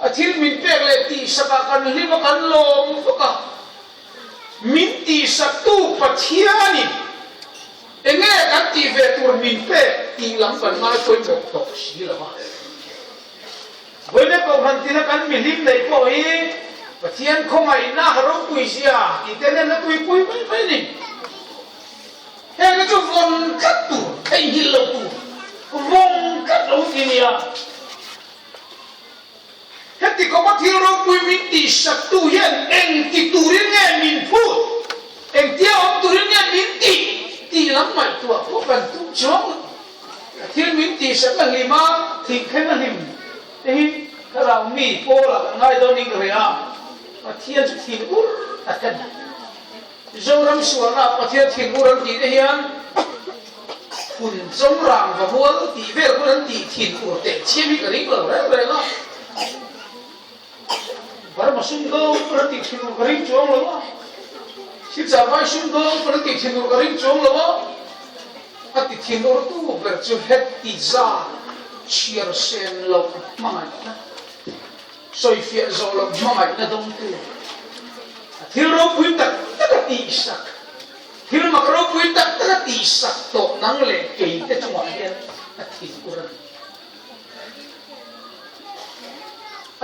A thil min pek leh tihsakah kan hlim a, kan lawm bawk a. Min tihsaktu Pathianin enge kan tih ve tur min pek tih lam kan ngai pawimawh tawh si lo a. Vawiina Kohhran tina kan mihlim neih pawh hi Pathian khawngaihna ropui zia tih te nen a tuipui mai mai a ni. Heng hi chu vawng tlat tur, theihnghilh loh tur, vawng tlat lo ti nia. Heti khawpa thil ropui min tihsaktu hian eng ti turin nge min phut, engtia awm turin nge min tih tih lam ngaihtuah pawh kan tum chuang lo. Thil min tihsak a hlim a, thingkhen a hlim te hi thlarau mi pawlah kan ngai dawn in ka hria a, Pathian chu thin ur tak a ni. Zoram sualna Pathian thin ur an tih te hian phun chawng rang va mual tih vel pawn an tih thin ur teh chiam hi ka ring lo reng reng a. Burma sumdawng pawn an tih thin ur ka ring chuang lo a. Silchar vai sumdawng pawn an tih thin ur ka ring chuang lo a. A ti thin ur tu ber chu heti zat chhiar sen loh hmangaihna. Sawifiah zawh loh hmangaihna dawngtu, a thil ropui tak tak a tihsak, thil mak ropui tak tak a tihsak tawh nang leh kei te chungah hian a thinur a ni.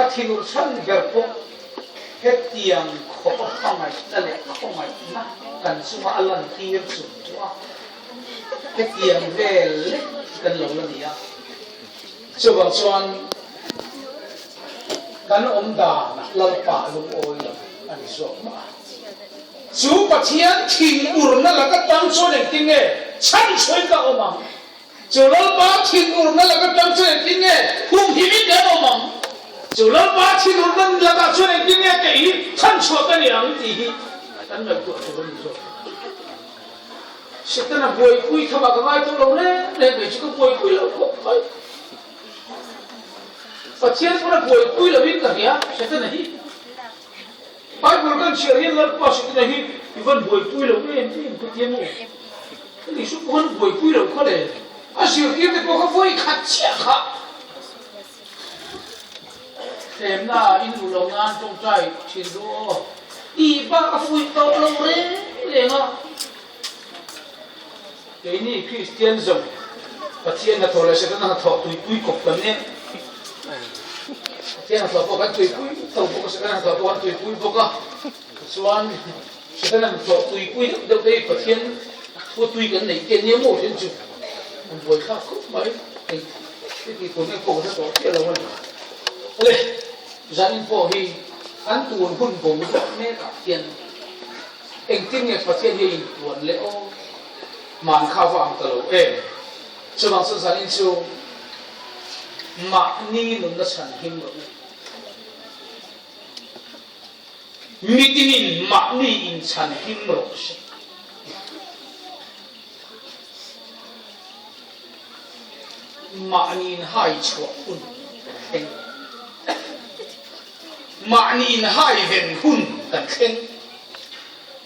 A thinur chhan ber pawh hetiang khawpa hmangaihna leh khawngaihna kan chunga a lantir chung pawha hetiang vel lek kan lo la ni a. Chuvang chuan kan awm danah Lalpa lungawi lo a ni zawk mah a. Chu Pathian thinurna laka tang chuan engtin nge chhanchhuain ka awm ang? Chu Lalpa thinurna laka tang chuan engtin nge humhimin kan awm ang? Chu Lalpa thinurna lakah chuan engtin nge kei hi chhanchhuah ka ni ang tih hi kan ngaihtuah tur a ni zawk. Setana buaipui thamah ka ngai tawh lo reng reng mai chu ka buaipui lo khawp mai. Pathian pawn a buaipui loin ka hria Setana hi. Bible kan chhiar hian Lalpa Setana hi i van buaipui lo em em ka ti emaw. Ani chu ka van buaipui lo kha le. A zirtir te pawh kha vawi khat chiah kha. Thlemna in luh lo nan tawngtai thin ru aw. Tih bak a fuih tawh lo reng reng a. Keini Kristian zawng Pathian hnathawh leh Setana hnathawh tuipui kawp kan nia. Pathian hnathawh pawh kan tuipui tho bawk a, Setana hnathawh pawh kan tuipui bawk a. Tichuan Setana hnathawh tuipui deuh deuh te hi Pathian thu tui kan neih te nia maw then chu an buaithlak khawp mai. Hei heti tur nge pawh ka hre tawh chiah lo a ni. Awle, zanin pawh hi kan tun hun boruak mekah hian Engtin nge Pathian hi a inpuan leh aw? Man kha va ang ta lo em? Chuvang chuan zanin chu mahni nunna chhan him rawh u. Mitinin mahni inchhan him rawh se. Mahni inhai chhuah hun kan thleng. Mahni inhai ven hun kan thleng.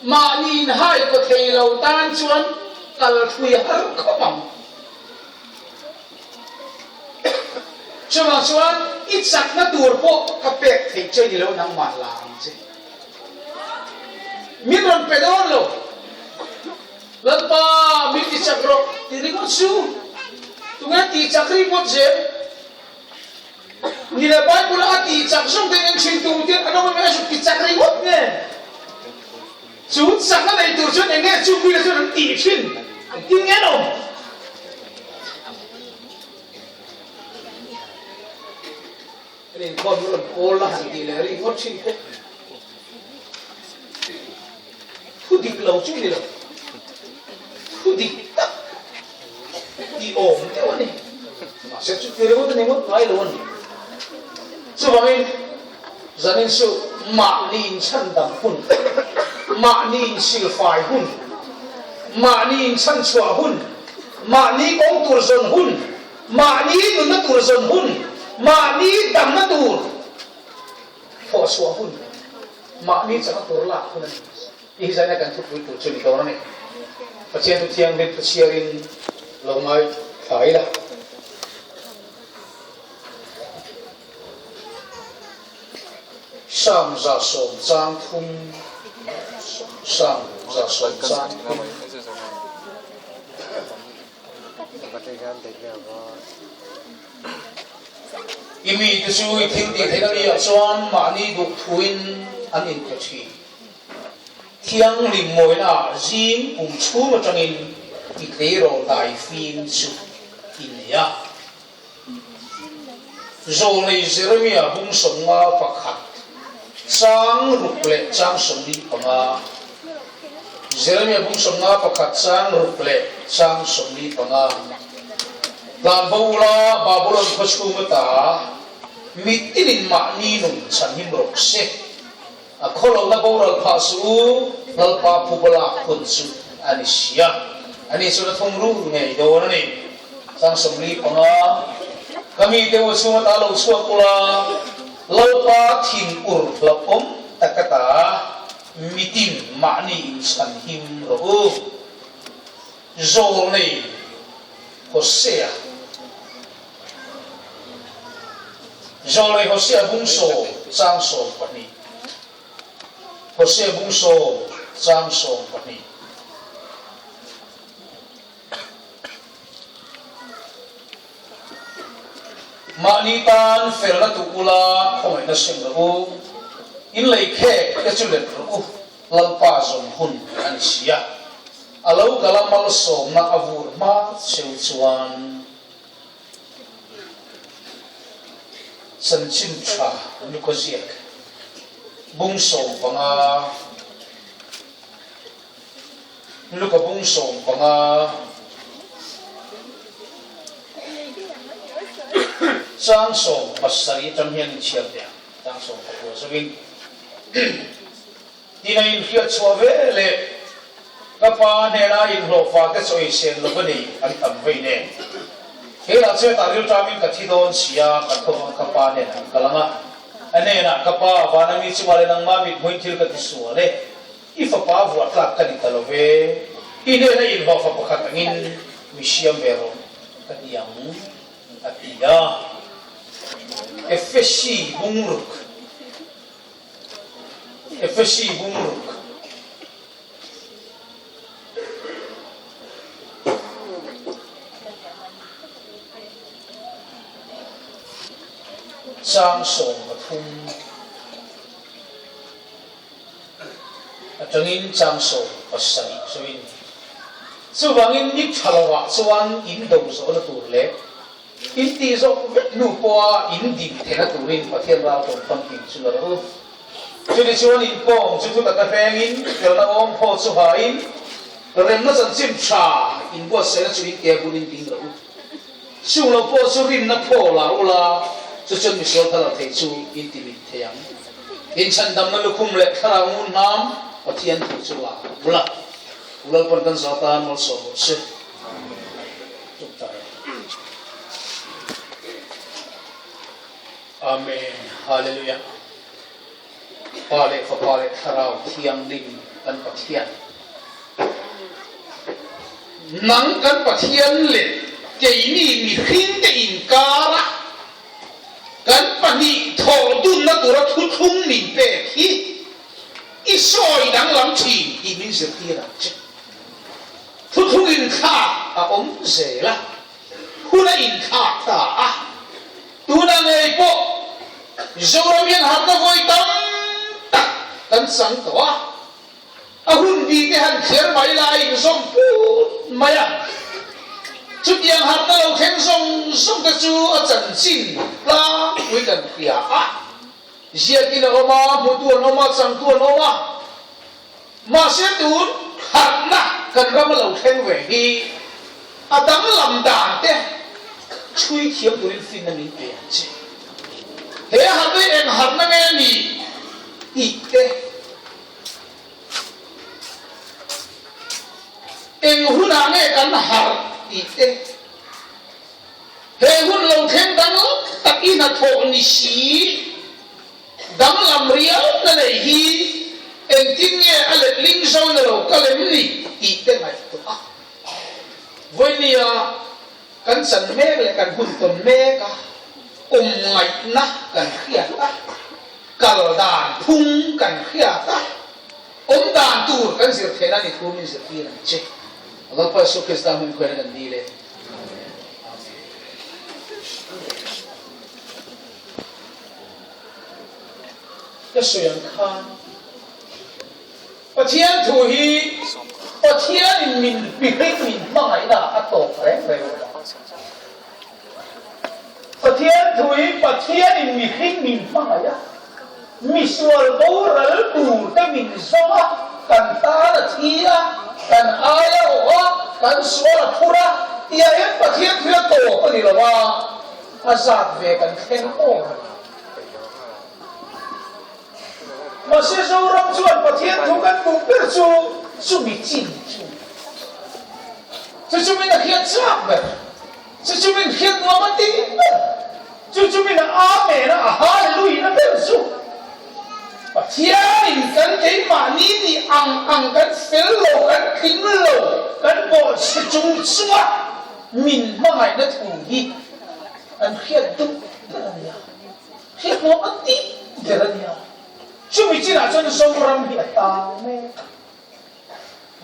Mahni inhai kaw thei lo tan chuan kal thui har khawp ang. Chuvang chuan i chakna tur pawh ka pek theih che ni lo nangmah la ang che. Min rawn pe dawn lo. Lalpa min ti chak rawh ti ringawt chu tunge tih chak ringawt zel? Ni le Bible a tih chak zawng te en thin tu te an awm em a ti chak ringawt nge? Chu chakna nei tur chuan enge chu mite chuan an tih thin engtin nge an awm? An inkhawm hi rawn kawl la han tih leh ringawt thin te. Thu dik lo chu ni lo, thu dik tak tih awm deuh a ni. Mahse chuti ringawt a ni ngawt ngai lo a ni. Chuvangin zanin chu mahni inchhandam hun, mahni insilfai hun, mahni inchhanchhuah hun, mahni kawng tur zawn hun, mahni nunna tur zawn hun, mahni damna tur Thawh chhuah hun, mahni changa tur lak hun a ni. Tih hi zaina kan thupui tur chu ni dawn a ni. Pathian thu thianghlim thu chhiarin lo ngai thla ila. Psalm 110 chang thum, Psalm 110 chang thum. I mite chu i thil tih theihna ni ah chuan mahni duh thuin an inpe thin. Thianghlim mawina ah zing kum chhung atangin i tleirawl dai fim chu i nei a. Zawlnei Jeremia bung 51 chang ruk leh chang 45. Jeremia bung 51 chang ruk leh chang 45. Tlan bo ula Babulon khaw chhung ata mitinin mahni nung chhanhim rawh se. A khawlohna boral phah suh u, Lalpa phuba lak hun chu a ni si a. Ani chuan a thung rul ngei dawn a ni. Chang 45, Ka mite u chhung ata lo chhuak ula, Lalpa thin ur hlauhawm tak ata mitin mahni inchhanhim rawh u. Zawlnei Hosea. Zawlnei Hosea bung sawm chang 12. Hosea bung sawm chang 12. Mahni tan felna tuh ula khawngaihna sem rawh u. In lei khek te chu let rawh u. Lalpa zawm hun a ni si a. A lo kal a malsawmna a vur hma cheu chuan chanchin tha Luka ziak bung 15, Luka bung 15 chang 17 atang hian inchhiar teh ang, chang 19 zawin. Tin a inhriat chhuah ve leh ka pa hnena inhlawhfa te chaw ei sen lo a ni an tam vei nen. Kei lah chet ah rilṭamin ka thi dawn sia ka tho ang ka pa hnenah an kal ang a, a hnenah ka pa vana mi chungah leh nangmah mithmuin thil ka ti sual e, i fapa vuah tlak ka ni ta lo ve, i hnena inhlawhfa pakhat angin mi siam ve rawh ka ti ang a ti a. Efesi bungruk. Efesi bungruk. Chang 13 atangin chang 17 sawiin, Chuvangin ni tha lovah chuan in do zawhna tur leh In tih zawk vek hnu pawha in din theihna turin Pathian ral tawng famkim chu la rawh u. Chutichuan in kawng chu thu taka hrengin, felna awm phaw chu hain, remna chanchin tha in buatsaihna chu in ke bunin ding rawh u. Chung lo pawh chu rinna phaw la ula, chu chuan misual thar thei chu in ti mit thei ang. In chhandamna lukhum leh thlarau ngun hnam Pathian thu chu la ula, Lalpan kan zata malsawm rawh se. Amen Hallelujah Pa leh Fapa leh Thlarau Thianghlim kan Pathian Nang kan Pathian leh keini mihring te inkara kan pahnih thawh dunna tura thuthlung min pek hi i sawi danglam thin tih min zirtir ang che. Thuthlung inthlak a awm zel a, hun a inthlak ta a. Tuna ngei pawh Zoram hian harhna vawi tam tak kan chang tawh a, a hun bi te han thler mai la a inzawm put mai a. Chutiang harhna lo thleng zawng zawng te chu a chanchin tlangpui kan hria a, ziakin a awm a, hmutu an awm a, changtu an awm a. Mahse tun harhna kan rama lo thleng ve hi a danglam dan te chhui thiam turin finna min pe ang che. He harhna hi eng harhna nge ni tih te, eng hunah nge kan harh tih te, he hun lo thleng danglam tak i hnathawh ni si, Danglam riau na nei hi engtin nge a letling zo na lo ka lem ni tih te ngaihtuah a. Vawinia kan chan mek leh kan hun tawn mek a, awm ngaihna kan hriat a. Kal dan phung kan hriat a, awm dan tur kan zir theih nan i thu min zirtir ang che. Lalpa Jesuh Krista hming khuaina kan dil e. Amen. Ka sawi ang khan Pathian thu hi Pathianin min mihring min hmangaihna a tawp reng reng lo a. Pathian thu hi Pathianin mihring min hmangaih a, misual boral tur te min zawng a, kan tan a thi a, kan ai a awh a, kan sual a phur a, tih ah hian Pathian thu hi a tawp a ni lo a, a zat ve kan thleng awm a ni. Mahse Zoram chuan Pathian thu kan duh ber chu chumi chin chu chu chumin a hriat chak ber. Chu chu min hriat nuam a ti ber. Chu chu min a Amen a, a Hallelujah na ber chu. Pathianin kan keimahni nih ang ang kan fel lo, kan tling lo, kan bawhchhe chung chunga min hmangaihna thu hi an hriat duh ber a nia. Hriat nuam a ti ber a nia. Chumi chinah chuan Zoram hi a tang mek a.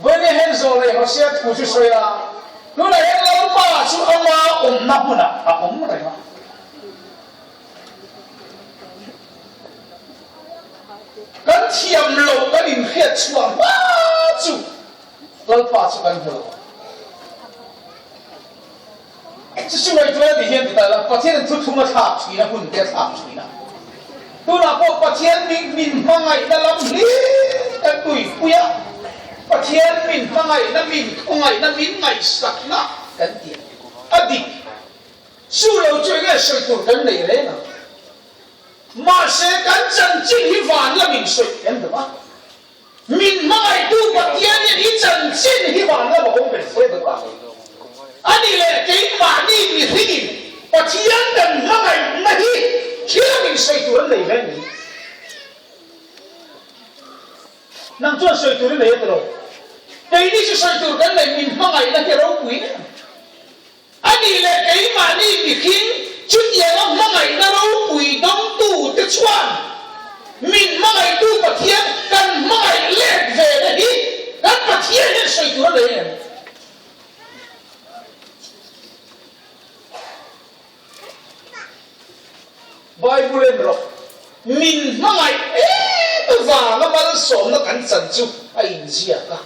Vawiin hian Zawlei Hosea thu chu sawi a, tunah hian Lalpa chu ama awmna hmunah a awm reng a. Kan thiam loh kan inhriat chhuah hma chu Lalpa chu kan hmu lo ang. Chu chu ngaihtuah a tih hian ti ta ila, Pathianin thuthlung a thlak thin a, hun te a thlak thin a. Tunah pawh Pathian min min hmangaihna lam hlir kan tuipui a, Pathian min hmangaihna, min khawngaihna, min ngaihsakna kan ti a, a dik. Chu lo chu enge sawi tur kan nei reng ang. Mahse kan chanchin hi van lamin sawi kan duh a. Min hmangaihtu Pathian hian i chanchin hi van lam a awm ve se duh a. A ni leh keimahni mihringin Pathian kan hmangaihna hi thil min sawi tur an nei ve ni. Nang chuan sawi tur i nei a ti lo. Keini chu sawi tur kan nei min hmangaihna hi a ropui em. A nih leh keimahni mihring chutianga hmangaihna ropui dawngtute chuan min hmangaihtu Pathian kan hmangaih let ve na hi kan Pathian hian sawi tur a nei em? Bible en rawh, min hmangaih em avanga malsawmna kan chan chu a inziak a.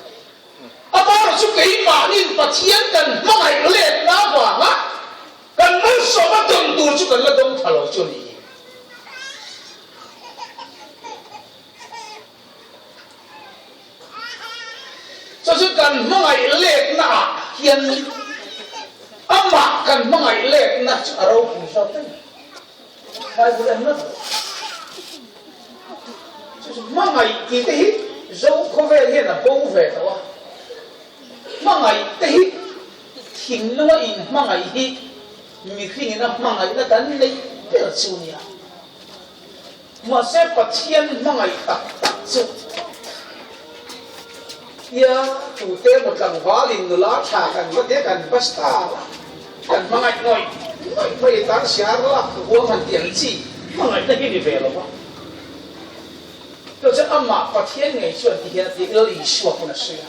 Amah chu keimahnin Pathian kan hmangaih letna avanga kan malsawm a dawn tur chu kan la dawng tha lo chu a ni. Chu chu kan hmangaih letna ah hian amah kan hmangaih letna chu a ropui zawk daih. Bible en ngat lo. Chu chu hmangaih tih te hi Zo khawvel hian a bo ve tawh a. Hmangaih te hi thinlunga inhmangaih hi mihringin a hmangaihna kan neih ber chu nia. Mahse Pathian hmangaih tak tak chu tia tute emaw tlangvalin nula tha kan va tia kan va star a, kan hmangaih ngawih ngawih mai tan siar lak huam han tih ang chi hmangaihna hi ni ve lo va. Chu chu amah Pathian ngei chuan ti hian a ti Lal Isua pawn a sawi a,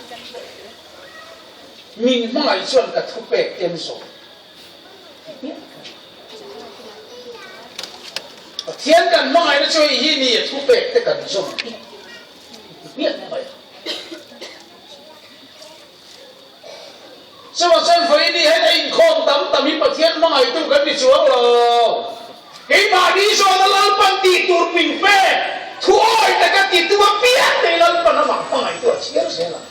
Min hmangaih chuan ka thupek ten zawh ti hmiah ka ni. Pathian kan hmangaihna chu hei hi ni a thupek te kan zawm hi ti hmiah mai a. Chuvang chuan vawiin ni hian a inkhawm tam tam hi Pathian hmangaihtu kan ni chuang lo. Keimahni zawhna Lalpan tih tur min pe, thu awi taka titu apiang nei Lalpan amah hmangaihtu a chhiar zel ang.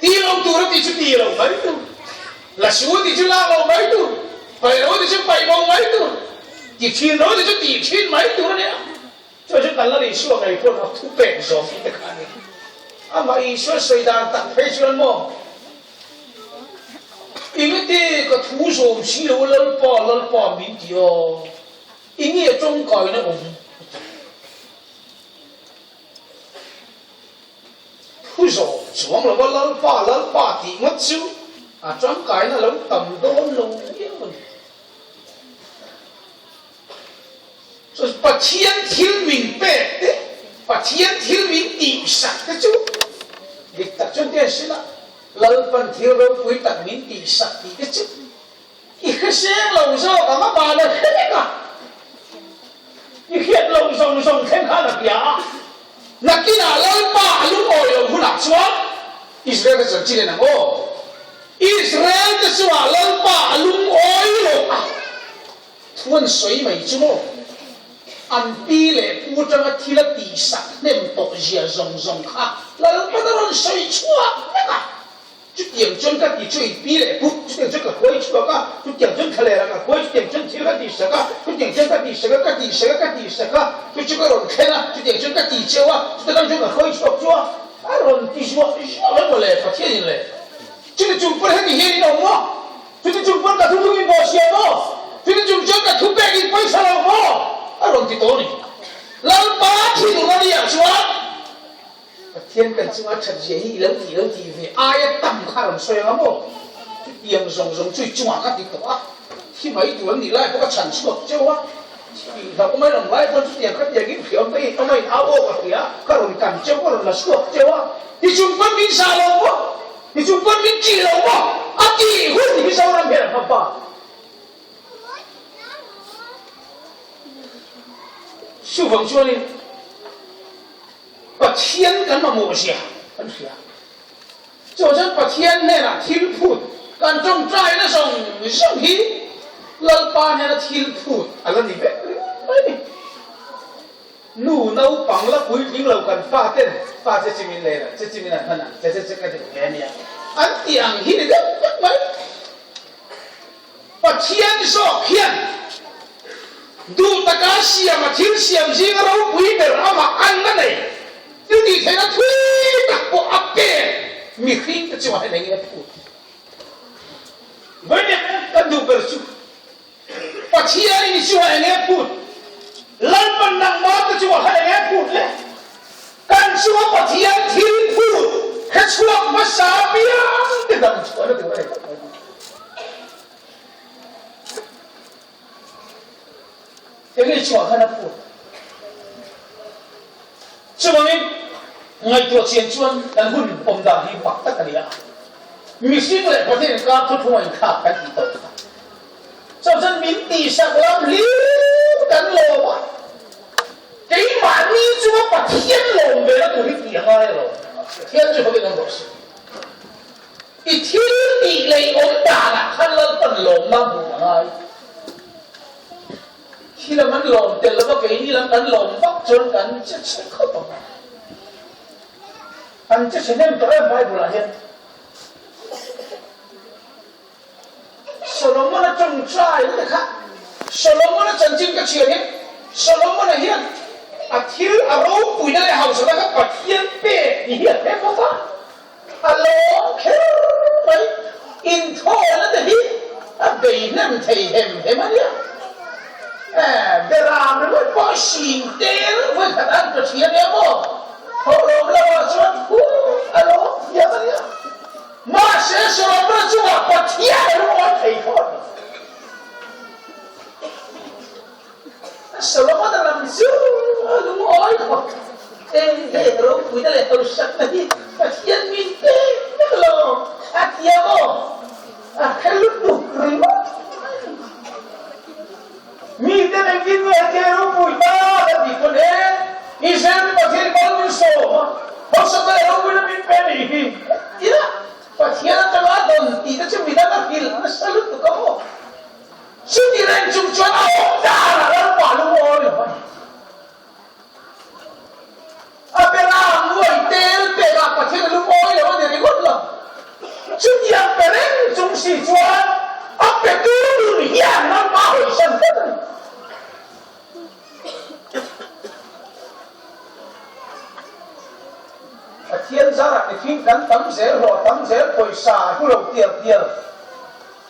Ti lo tur a tih chu ti lo mai tur, la su a tih chu lak lo mai tur, paih lo a tih chu paih bo mai tur, ti thin lo a tih chu tih thin mai tur a nia. Chu chu kan Lal Isua ngei pawn a thupek zawm hi te kha a ni. Amah Isua sawi dan tak phei chuan maw, Engati ka thu zawm si lo a Lalpa, Lalpa min ti a, enge a tawngkaina awm? a ti. Thu zawm chuang lo a Lalpa, Lalpa tih ngawt chu a tangkaina lo tam dawn lo viau a ni. Chu Pathian thil min pek te, Pathian thil min tihsak te chu dik tak chuan tian hrilh a, Lalpan thil ropui tak min tihsak tih te chu i hriseng lo zawk ang a, mahna hre vek a, i hriat loh zawng zawng thleng khan a bia a. Nakinah Lalpa a lungawi loh hunah chuan Israel te chanchin en ang aw. Israel te chungah Lalpa a lungawi loh a. Thu an sawi mai chu maw? An pi leh pu atanga thil a tihsak hnem tawh zia zawng zawng kha Lalpan a rawn sawi chhuak vek a. Chutiang chuan ka ti chu i pi leh pu, chutiang chuan ka huai chhuak a, chutiang chuan thlaler ah ka huai, chutiang chuan thil ka tihsak a, chutiang chuan ka tihsak a, ka tihsak a, ka tihsak a, chu chu ka rawn thlen a, chutiang chuan ka ti cheu a, chuta tang chuan ka huai chhuak chu a, a rawn ti zuah zuah mai mawle Pathianin le. Chuti chung pawn heti hian in awm maw? Chuti chung pawn ka thu thung in bawh sia maw? Chuti chung chuan ka thu pek in pawisa lo maw? A rawn ti tawh a ni. Lalpa thinur a nia chuan Pathian kan chunga that zia hi i lo tih lo tih ve aia tam kha rawn sawi anga maw? Chutiang zawng zawng chu i chungah ka ti tawh a, thi mai tur an nih lai pawh ka chhan chhuak cheu a, tih hlauh mai rawn ngai pawn chutiang khatiangin hriam ka in awm a in au aw ka hria, ka rawn kan cheu ka rawn la chhuak cheu a, tichung pawn min zah lo maw? Tichung pawn min tih lo maw? A tih hun hi Zoram hian a hma pa. Chuvang chuanin Pathian kan mamawh zia kan hria. Chuvang chuan Pathian hnenah thil phut kan tawngtaina zawng zawng hi Lalpa hnena thil phut a la ni vek ringawt mai a ni. Nu naupang la puitling lo kan fa ten fa che chimin leh che chimin an hman ang che che che ka duh hle ania an tih ang hi ni deuh vek mai. Pathian zawk hian duh taka siam a thil siam zinga ropui ber amah an la nei. Thil tih theihna thui tak pawh a pek mihring te chungah hian eng nge phut? Vawiin kan duh ber chu Pathianin i chungah eng nge phut? Lalpan nangmah te chungah khan eng nge phut le? Kan chunga Pathian thil phut hre chhuak hmasa piang te dam chhuahna tur a ni tawh mai. Eng nge i chungah khan a phut? Chuvangin, ngaihtuah chian chuan kan hun awm dan hi mak tak a ni a. Mihring leh Pathian inkar thuthlung a inthlak kan tih tawh kha. Chuvangin min tihsak lam hlim kan lawm a, keimahni chunga Pathian lawm ve na tur hi tih a ngai lo. Pathian chu hawkin awm rawh se. I thil tih lei awm danah khan Lalpan lawmna hmuh a ngai. Khi lam an lawm tel lova keini lam kan lawm vak chuan kan che chhe khawp ang. An che chhe hnem tawh em Bible ah hian. Solomon-a tawngtai te kha Solomon-a chanchin ka chhiar hian Solomon-a hian a thil a ropuina leh hausana kha Pathian pek ti hi a hre bawk a. A lawm kher mai. Inthawhna te hi a bei hnem thei hem hem a nia. Beram ringawt pawh sing tel vawi khat an Pathian nia maw? Thawhlawm lo ah chuan hu a lawm thiam a nia. Mahse Solomon chungah Pathian a lungawi thei thlawt lo. Solomon a lam chu a lungawi khawp. Eng nge ropuina leh hausakna hi Pathian min pek vek lo a tia maw? A hre lutuk ringawt mai. Miten engtin nge ke ropui ta kan tih pawn e, Israel te Pathian in mal min sawm a, hausakna leh ropuina min pe nih hi a ti a. Pathian atanga dawn tih te chu midang a hrilh nasa lutuk a maw? Chuti reng chung chuan a awm danah Lalpa lungawi lo a ni. A bera nuai tel pekah Pathian a lungawi lo a ni ringawt lo. Chutiang pe reng chung si chuan a petu nun hian Lalpa hawisan tlat a ni. Pathian zarah mihring kan tam zel, hlawh tam zel, pawisa a hlu lo tial tial.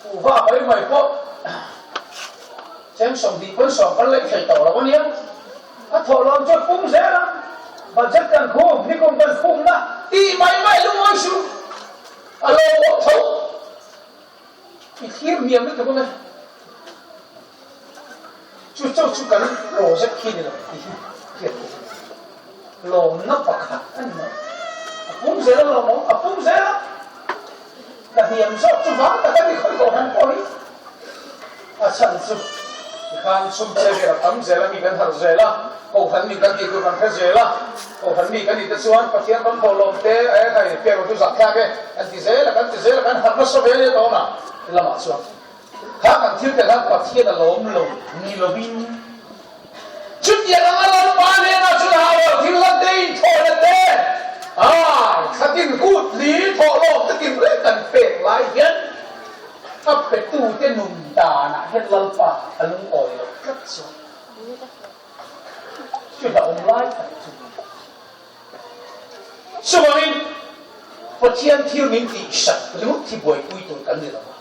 Kuhva mai mai pawh cheng 20 pawn sawm kan laih thei tawh lo a nia. A thawhlawm chu a pum zel a, budget kan khum, nikum kan khumna tih mai mai lungawi suh. A lawmawm tho. I thlir hniam lutuk ang e. Chu chauh chu kan project khi ni lo tih hi hriat tur a ni. Lawmna pakhat a ni mai. A pung zel a lawmawm, a pung zel a. Ka hniam zawk chu vang tak a ni khawi kohhran pawh hi. A chhan chu tikhan chhum che vel a tam zel a, mi kan harh zel a, kohhran mi kan tih tur kan hre zel a, kohhran mi kan nih te chuan Pathian ram tawh lawm te e khai pek lo chu zahthlak e kan ti zel a, kan ti zel a, kan harh nasa ve ania tawna lamah chuan kha kan thil te khan Pathian a lawm lo ni lovin chutiang anga Lalpa hnenah chuan hauhar thil lan te inthawhna te ai thlatin kut li thawh lawm te tin reng kan pek lai hian A petute nun danah hian Lalpa a lungawi lo tlat chuan chu hlauhawm lai tak chu ni. Chuvangin Pathian thil min tihsak ringawt hi buaipui tur kan ni lo a,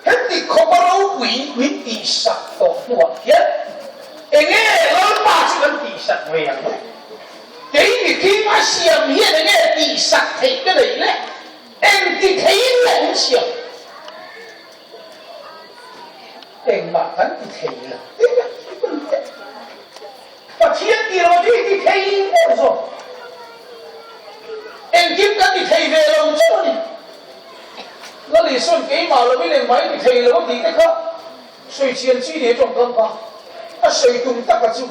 heti khawpa ropui min tihsak tawh hnuah hian enge Lalpa chu kan tihsak ve ang le? Kei mihring a siam hian enge tihsak theih ka nei le? Engti theiin leh min siam? Engmah kan ti thei lo tih a Pathian tih lo chu i ti thei ber zawk. Engkim kan ti thei ve lo chauh a ni. Lal Isua'n keimah lovin engmah i ti thei lo a tih te kha sawi chian chi ni tawngkam kha a sawi tum taka chu.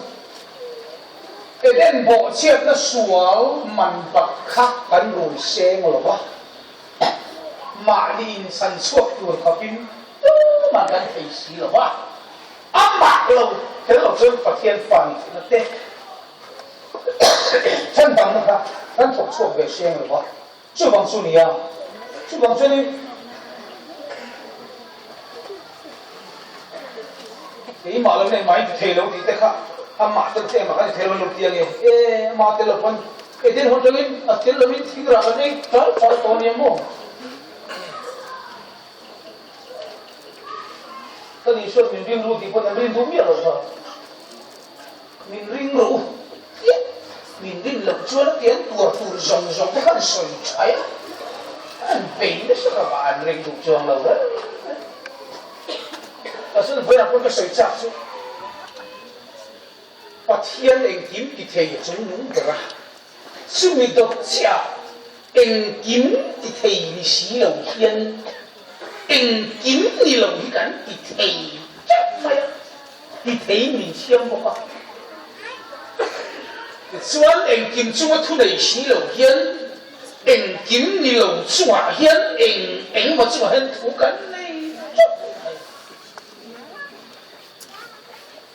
Eden bawhchhiatna sual man bat kha kan rui seng lo va, mahni inchhan chhuak tur khawpin tumah kan thei si lo va, amah lo tel lo chuan Pathian fa ni theihna te chhan dangna kha kan thawk chhuak ve seng lo va, chuvang chu nia, chuvang chuanin Keimah lo nei mai ti thei lo tih te kha amah tel che engmah kan ti thei lo lo ti ange e amah tel lo pawn Eden hawn tangin a tel lovin thing rah kan ei tal tal tawh ania maw? Ka ni sawn min ring ru tih pawn an rin duh miah lo kha. Min ring rawh u chiah, min rin loh chuan a ti an tuar tur zawng zawng te khan sawi thaih a, an bei nasa ka mah an ring duh chuang lo reng reng. Ka chuan vawiinah pawh ka sawi chak chu Pathian engkim ti thei a chung nung ber a, chumi dawt chiah engkim ti thei ni si lo hian engkim ni lo hi kan ti thei teuh mai a. Ti theiin min siam bawk a. Tichuan engkim chunga thu nei si lo hian engkim ni lo chungah hian eng engemaw chungah hian thu kan nei teuh mai.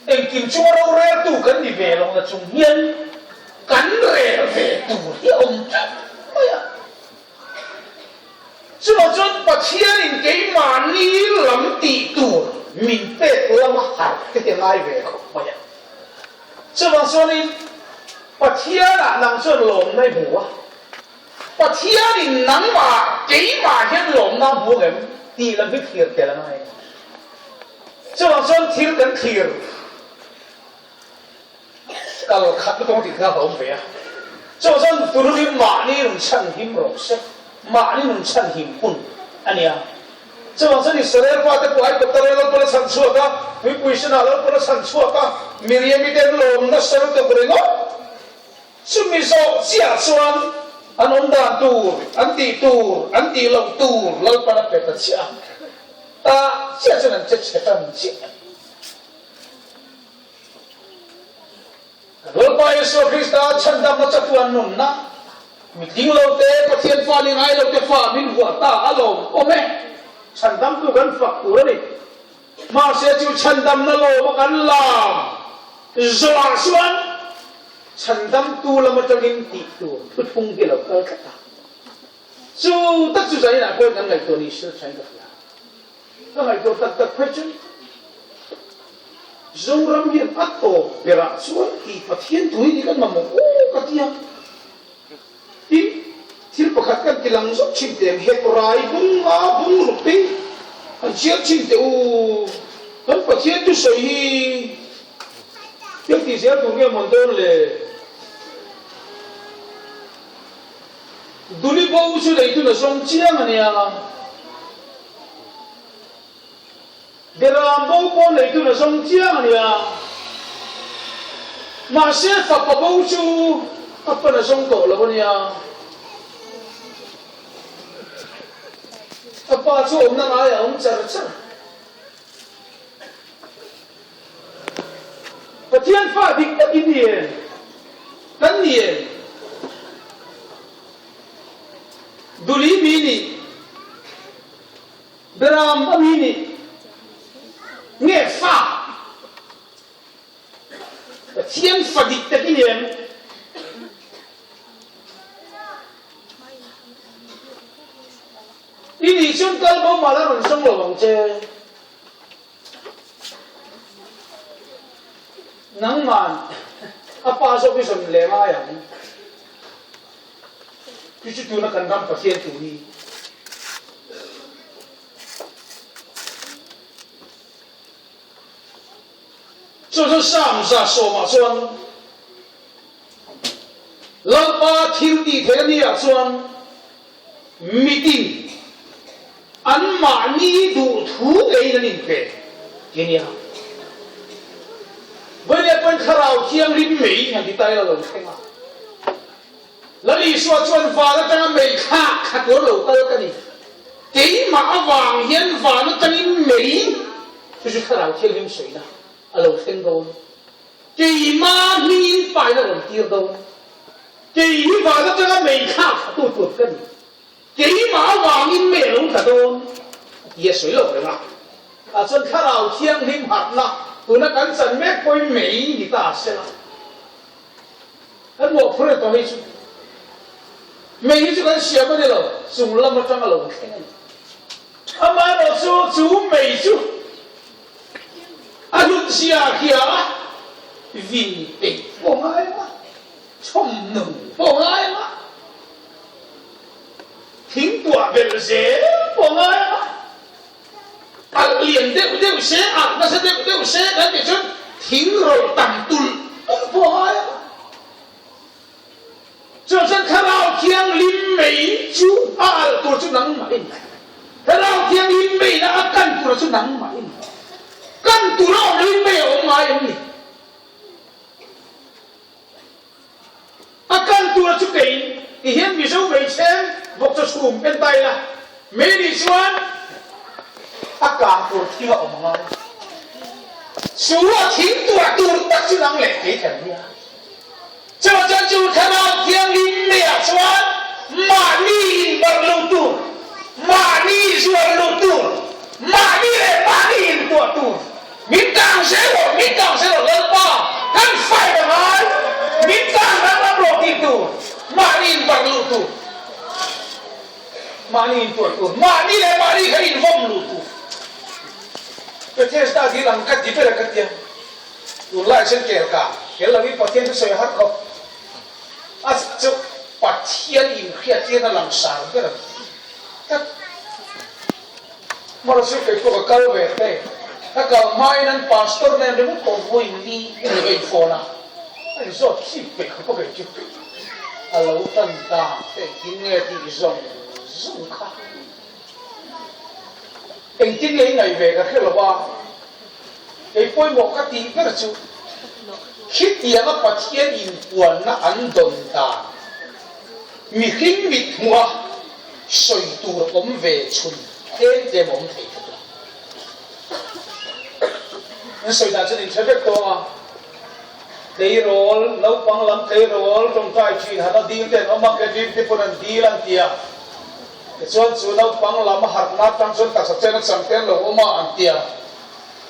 Engkim chunga roreltu kan ni ve lo na chung hian kan rel ve tur hi a awm teuh mai a. Chuvang chuan Pathianin keimahni lam tih tur min pek lama harh te hi a ngai ve khawp mai a. Chuvang chuanin Pathianah nang chuan lawmna i hmu a, Pathianin nangmah keimah hian lawmna a hmu ang em tih lam hi thlir tel a ngai a ni. Chuvang chuan thil kan thlir Kal khat lutuk ang tih kha ka awm ve a. Chuvang chuan tunu hi mahni nun chhan him rawh se, mahni nun chhan him hun a nia. Chuvang chuan Israel fate pawh Aigupta ram Lalpan a chhan chhuak a, tuipui sinah Lalpan a chhan chhuak a, Miriam-i te an lawm nasa lutuk ringawt. Chumi zawh chiah chuan an awm dan tur, an tih tur, an tih loh tur Lalpan a pe ta chiah a. Tah chiah chuan an che chhe tan chiah a ni. Lalpa Isua Krista chhandamna chatuan nunna, mitling lo te, Pathian fa ni ngai lo te fa min huah ta a lawm awm e. Chhandamtu kan fak tur a ni. Mahse chu chhandamna lawma kan lam zawhah chuan chhandamtu lam atangin tih tur thuthlung hi a lo kal tlat a. Chu tak chu zaninah pawhin kan ngaihtuah ni se thain ka hria. Ka ngaihtuah tak tak phei chu Zoram hian a tawp berah chuan tih Pathian thu hi ni kan mamawh aw ka ti a. Tin, thil pakhat kan ti lang zawk thin teh ang, Hebrai bung nga bung ruk te hi han chhiar thin teh u. Kan Pathian thusawi hi thil tih zel tur nge mawn dawn le? Duli bo chu neitun a zawng chiang a nia. Beram bo pawh neitun a zawng chiang a nia. Mahse fapa bo chu a pan a zawng tawh lo a nia. A pa chu awmna ngaiah a awm char char. Pathian fa dik tak i ni em? Kan ni em? Duli mi nih, Beram a mi nih nge fa? Pathian fa dik tak i ni em? I nih chuan kal bo mah la rawn zawng lo ang che. Nangman a pa zawk i zawn leh ngai ang. Chu chu tuna kan ram Pathian tu hi. Chu chu Psalm 110 chuan Lalpa thil tih theih a ni ah chuan Mitin anmahni duh thu ngeiin an inpe ti a nia. Vawinia pawhin Thlarau Thianghlim mei han ti ta ila lo thleng a. Lal Isua chuan van atanga mei thlak thla tur lo kal ka ni. Keimah avang hian van atangin mei chu chu Thlarau Thianghlim sawina a lo thleng dawn. Keimah hmingin pain a rawn tir dawn. Kei hi van atanga mei thlak thla tu tur ka ni. Keimah avangin mei a lo tla dawn a ti a sawi lo reng a. Tah chuan Thlarau Thianghlim harhna tuna kan chan mek pawhin mei ni ta se la. Kan mawhphur e tawh hei chu. Mei hi chu kan siam a ni lo, chung lam atang a lo thleng a ni. Amaherawhchu chu mei chu A hlut zia hria a, vin peih pawh ngai ang a, chhawm nung pawh ngai ang a, thingtuah belh zel pawh ngai ang a, alh lian deuh deuh se, alh nasa deuh deuh se kan tih chuan thing rawih tam tulh tulh pawh ngai ang a. Chuan chuan Thlarau Thianghlim mei chu a alh tur chu nangmahin, Thlarau Thianghlim meina a kan tura chu nangmahin, kan tura awm loin mei a awm ngai em ni? A kan tura chu kei ti hian Mizo hmeichhe vawk chaw chhum en ta ila, mei nih chuan a kang tur thil a awm ngai. Chu a thing tuah tur tak chu nang leh kei kan nia. Chuvang chu Thlarau Thianghlim meiah chuan mahni inbarh lo tur, mahni zuar lo tur, mahni leh mahni intuah tur, min kang zel rawh, min kang zel rawh Lalpa, kan fight a ngai, min kang danglam rawh tih tur, mahni inbarh luh tur, mahni intuah tur, mahni leh mahni kha invawm luh tur. Bethesda dil ang ka ti ber a ka tia. Tunlai chuan kel ka kel lo in Pathian chu sawi a har khawp. A chu Pathian inhriattirna langsar ber a ni tlat. Hmara chu kei pawh ka kal ve te. Ka kal hmain an pastor nen ringawt pawh vawiin li a ni ka inphone a, a inzawt chip pe khawp a kei chu. A lo tan dan te engtin nge tih zawng zawng kha. Engtin nge i ngaih ve ka hre lo a, kei pawimawh ka tih ber chu khitianga Pathian inpuanna an dawn dan mihring mit hmuha sawi tur awm ve chhun tlem tlem a awm thei tlat lo. An sawi dan chuan inhre vek tawng a, tleirawl, naupang lam tleirawl tawngtai thin hana dil te an awm a, Kevin te pawn an dil an ti a. Tichuan chu naupang lam harhna atang chuan taksa chen a chang te an lo awm a an ti a.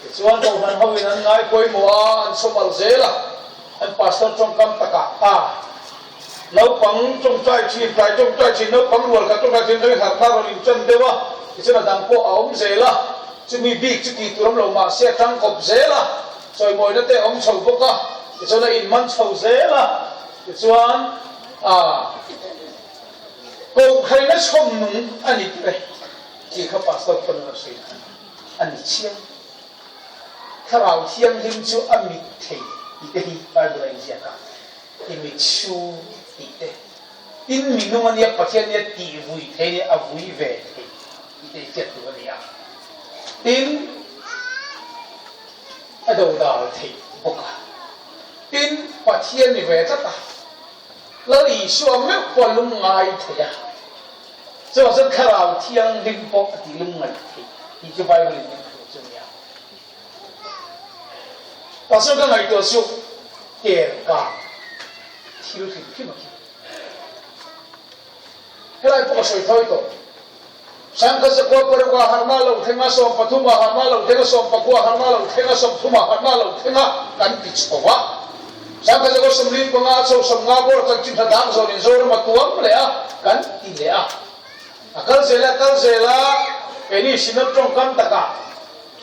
Tichuan Kohhran ho in an ngai pawimawh a, an chhawm alh zel a, an pastor tawngkam takah a naupang tawngtai thin, tlai tawngtai thin, naupang rual khat tawngtai thin atangin harhna rawn inchan deuh a, tichuan a dang pawh a awm zel a, chumi bik chu tih tur awm lo mahse a tangkawp zel a, chawimawina te a awm chho bawk a, tichuan a inman chho zel a, tichuan a. Kohhraina chhawm nung a ni tih e tih kha Pastor khawn a sawi kha a ni chiang. Thlarau Thianghlim chu a mit thei tih te hi Bible a inziak a, i mit su tih te, tin mi nung a nia Pathian nia tih vui thei nia a vui ve thei tih te hi hriat tur a ni a, tin a dodal theih bawk a, tin. Pathian ni ve tlat a, Lal Isua meuh pawh a lungngai thei a, chuvang chuan Thlarau Thianghlim pawh a ti lungngaih thei tih chu Bible in min hrilh chu a nia. Pastor ka ngaihtuah chu ker kang thil hrim hrim a khi. Helai pawh ka sawi thawi tawh. Sangkhat zakua paruk ah harhna lo thleng a, 13 ah harhna lo thleng a, 19 ah harhna lo thleng a, 30 ah harhna lo thleng a, kan ti chho a. Sangkhat zakua 45 a chho 50 bawr chanchin tha dang zawnin Zoram a tuam leh a, kan ti leh a. A kal zel a, kal zel a, keini Synod tawngkam takah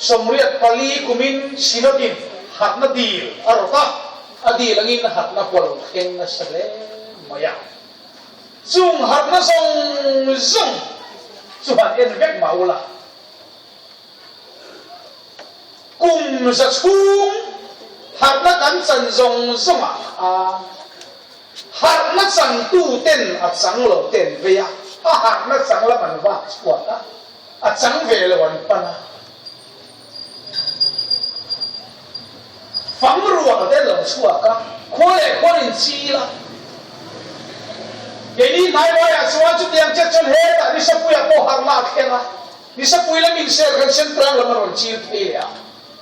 84 kumin Synod-in harhna dil a rawt a, a dil angin harhna pawh a lo thleng nasa hle mai a. Chung harhna zawng zawng chu han en vek mah ula, kum za chhung harhna kan chan zawng zawngah khan harhna changtu ten a chang lo te an vei a, a harhna chang lam an vak chhuak a, a chang ve lo an pan a. Fang ruang te lo chhuak a, khua leh khuan in chil a. Keini hnaivaiah chuan chutiang chet chuan hetah Nisapuiah pawh harhna a thleng a, Nisapui lam in sel khan Sentlang lam a rawn chil phei leh a,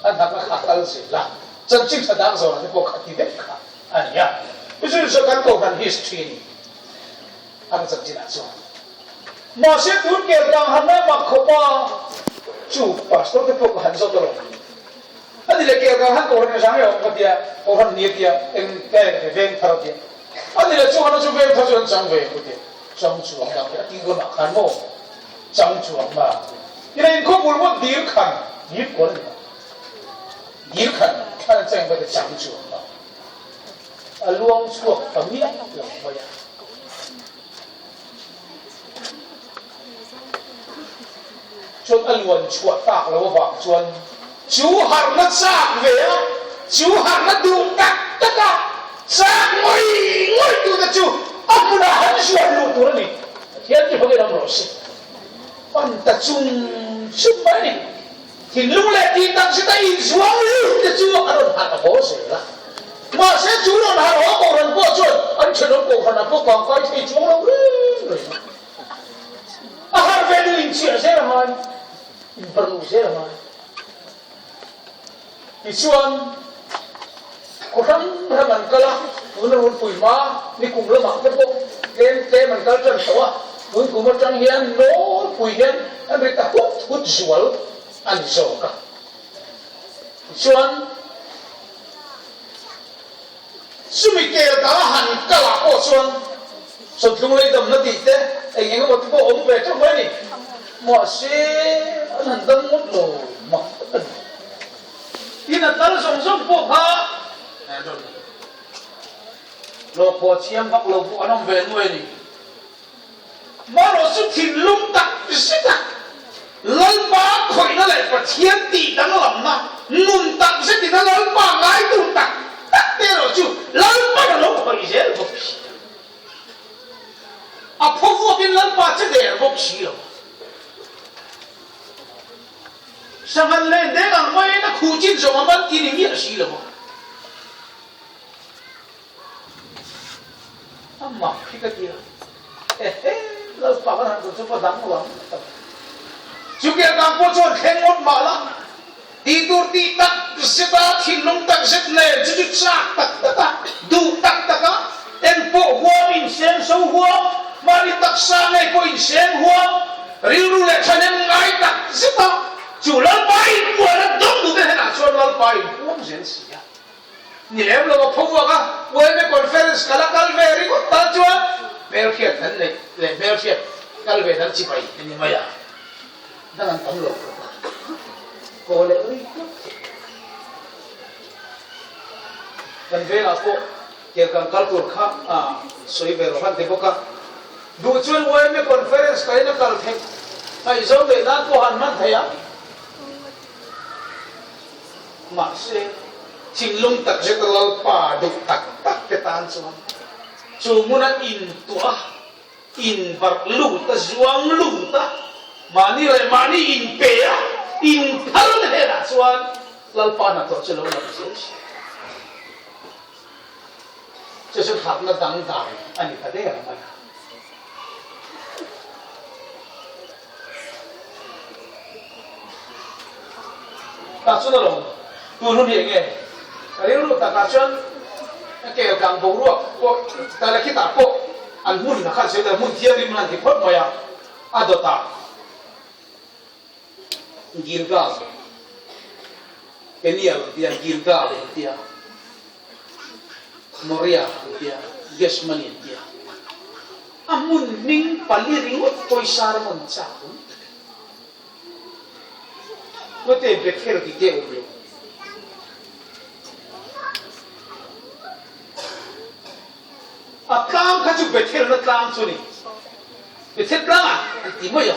an harhna kha a kal zel a, chanchin tha dang zawhna te pawh kha ti vek kha a ni a. Chu chu kan kohhran history a ni. An chanchinah chuan. Mahse tun kel tang han la mak khawp a, chu pastor te pawh ka han zawt alawm. A ni le kel kang han kohhran a zang e awm ka tia, kohhran ni a tia, eng te nge veng thar a tia. A ni le chu han chu veng thar chu an chang ve ka tia, chang chuang lam a tih lamah khan maw chang chuang ma. Ina inkhawpul maw dil khan, dil kual a ni ma, dil khan khan an chang ka tia chang chuang ma. A luang chhuak ta miah lo mai a. Chuan a luan chhuah tak lo avang chuan chu harhna chak ve a, chu harhna duh tak tak a, chak ngawih ngawih tute chu a hmunah han zuan luh tur a ni. Pathian chu hawngin awm rawh se. Pan ta chung chung mai a ni. Thinlung leh tih tak zeta inzuang lut te chu a rawn harh haw zel a. Mahse chu rawn harh haw kohhran pawh chuan an thenawm kohhranah pawh kangkai thei chuang lo reng reng a. A harh ve duh inchiah zel a ngai, inbarh zel a ngai. Tichuan khaw hrang hrang an kal a, tuna runpui hma ni kum lamah te pawh tlem tlem an kal tan tawh a, tun kum atang hian nawlpui hian an ri ta hut hut zual a ni zawk a. Tichuan chumi kel ta han kalah pawh chuan Sawthlung lei damna tih te eng eng emaw te pawh awm ve teuh mai a ni. Mahse an han dam ngawt lo mak tak a ni. Tin a tal zawng zawng pawh kha an rawn hlawhphaw thiam vak lo pawh an awm ve nuai a ni. Marawh chu thinlung tak zet a Lalpa khawihna leh Pathian tih danglamna nun tak zetin a Lalpa ngaitu tak tak te erawh chu Lalpan a lo khawih zel bawk si a. A phaw vuakin Lalpa che der bawk si lo. Sanghan len deng ang maiin a khuh chin zawng a man ti ni miah si lo a. A mak hi ka ti a, ehe Lalpa kan han tur chu va dang lo ang ka ti. Chutia kang pawh chuan thleng ngawt mah la, tih tur tih tak zet a, thinlung tak zet nen chu chu chak tak tak a, duh tak tak a, eng pawh huam insem so huam, mahni taksa ngei pawh insem huam, rilru leh thahnem ngai tak zet a, chu Lalpa inpuan a dawng duhte hnenah chuan Lalpa inpuang zel si a. Ni lem lo a pho vang a, YMA conference kal a kal ve ringawt tan chuan hmelhriat an neih leh hmelhriat kal ve dan chibai a ni mai a, dang an tam lo khawp a, kaw leh ri tlat thei. Kan vengah pawh Kelkang kal tur kha a sawi ve rawh han ti bawk a, duh chuan YMA conference kalin a kal theih, ngaihzawng neih nan pawh han hman theih a. Mahse, thinlung tak zet a Lalpa duh tak tak te tan chuan chu hmuna intuah, inbarh lut a, zuang lut a, mahni leh mahni inpe a, inphal te hnenah chuan Lalpa hnathawh chu lo lang zel si. Chu chu harhna dangdai a ni ta der mai a. Tah chuan a lawm tun hun hi eng nge? Ka rilru takah chuan ka kel kang boruak pawh ta le khitah pawh an hmun a khan sawi ta hmun thianghlim an ti phawt mai a, a dawtah Gilgal Peniel an ti a, Gilgal an ti a, Moria an ti a, Geshmani an ti a. A hmun hming pali ringawt pawisa ram an chak awm tak a ni. Ngawte Bethel tih te a awm lo. A tlang kha chu Bethel na tlang chu a ni. Bethel tlang ah an ti mai a.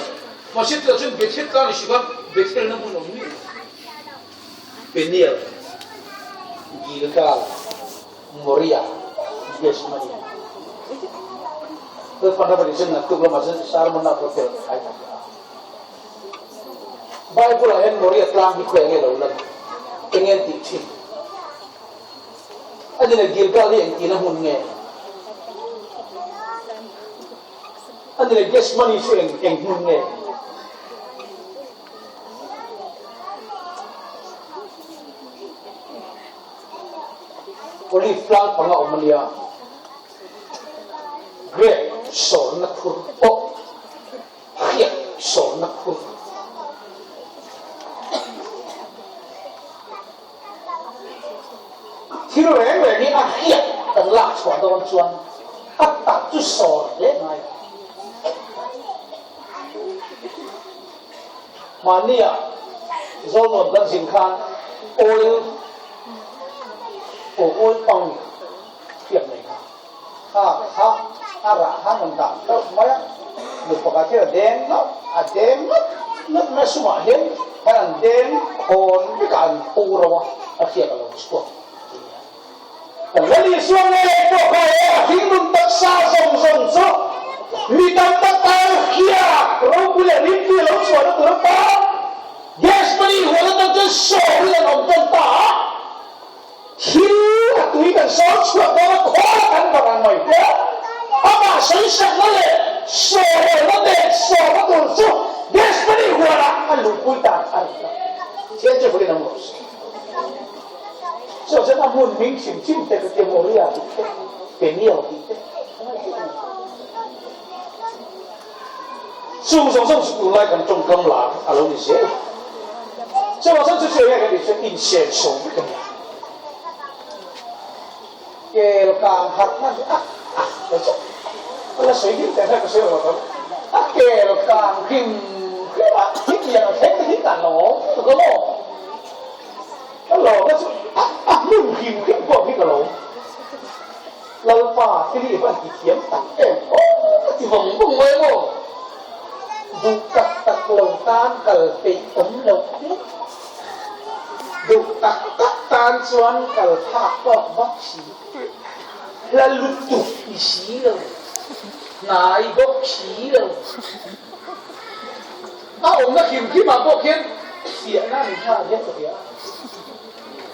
Mahse tunah chuan Bethel tlang ni suka Bethel na hmun a awm miah lo. Peniel, Gilgal, Moria, Geshmani. Lalpan ram a nih chuan naktuk lamah chuan Sermon a hotel ai ta a. Bible ah hian Moria tlang hi khawi nge lo lan? Enge an tih thin? A ni le Gilgal hi engtin a hmun nge? A ni le Geshmani chu eng eng hmun nge? Olive tlang panga awm a nia. Grape sawrna khur pawh hriat sawrna khur. Thil reng reng hi a hriat kan lak chhuah dawn chuan a tak chu sawr hle ngai lo. Mahnia Zawlnuam kan zin khan oil aw oil pang hriat mai kha kha kha a rah khan an dah deuh mai a, nu pakhat hian a deng ngauh a deng ngawt ngawt mai a sumah hian khan an deng khawn vek a an pho ro a, a hriat a lo chhuak a nia. Kan la Isua ngei pawh kha he a thinlung taksa zawng zawng chu mi tam tak tan hiak ropui leh rimtui a lo chhuahna tur atan Gethsemane huan atang chuan sawrin an awm tan ta a. Thil a tui kan sawn chhuah dawn a khawl kan barh ang mai te amah sawisakna leh sawrelna nen sawrna tur chu Gethsemane huanah a luhpui ta a ni ta. Thian chu vawiin ang rawh se. Chuan chuan a hmun hming hrim hrim te ka tia Moria tih te, Peniel tih te a ngaihtuah a ni. Chung zawng zawng chu tunlai kan tawngkam lar a lo ni zel a. Chuvang chuan chu chu enge kan tih chuan insenso vek a ni a. Kel kang harh hman hi a a ka chu ka la sawi hlim teh ka sawi lo tawh. A kel kang hrim hrim a hetiang a thleng te hi ka lawm tuk a maw. Ka lawm na chu a a hmun hrim hrim pawh hi ka lawm. Lalpa thil hi van ti thiam tak em aw ka ti vawng vawng mai maw. Duh tak tak lo tan kal peih awm loh hle. Duh tak tak tan chuan kal phak tawk vak si. Hla lutuk ni si lo, hnai bawk si lo. A awmna hrim hrimah pawh khian fiahna a ni nghal hian ka hria a.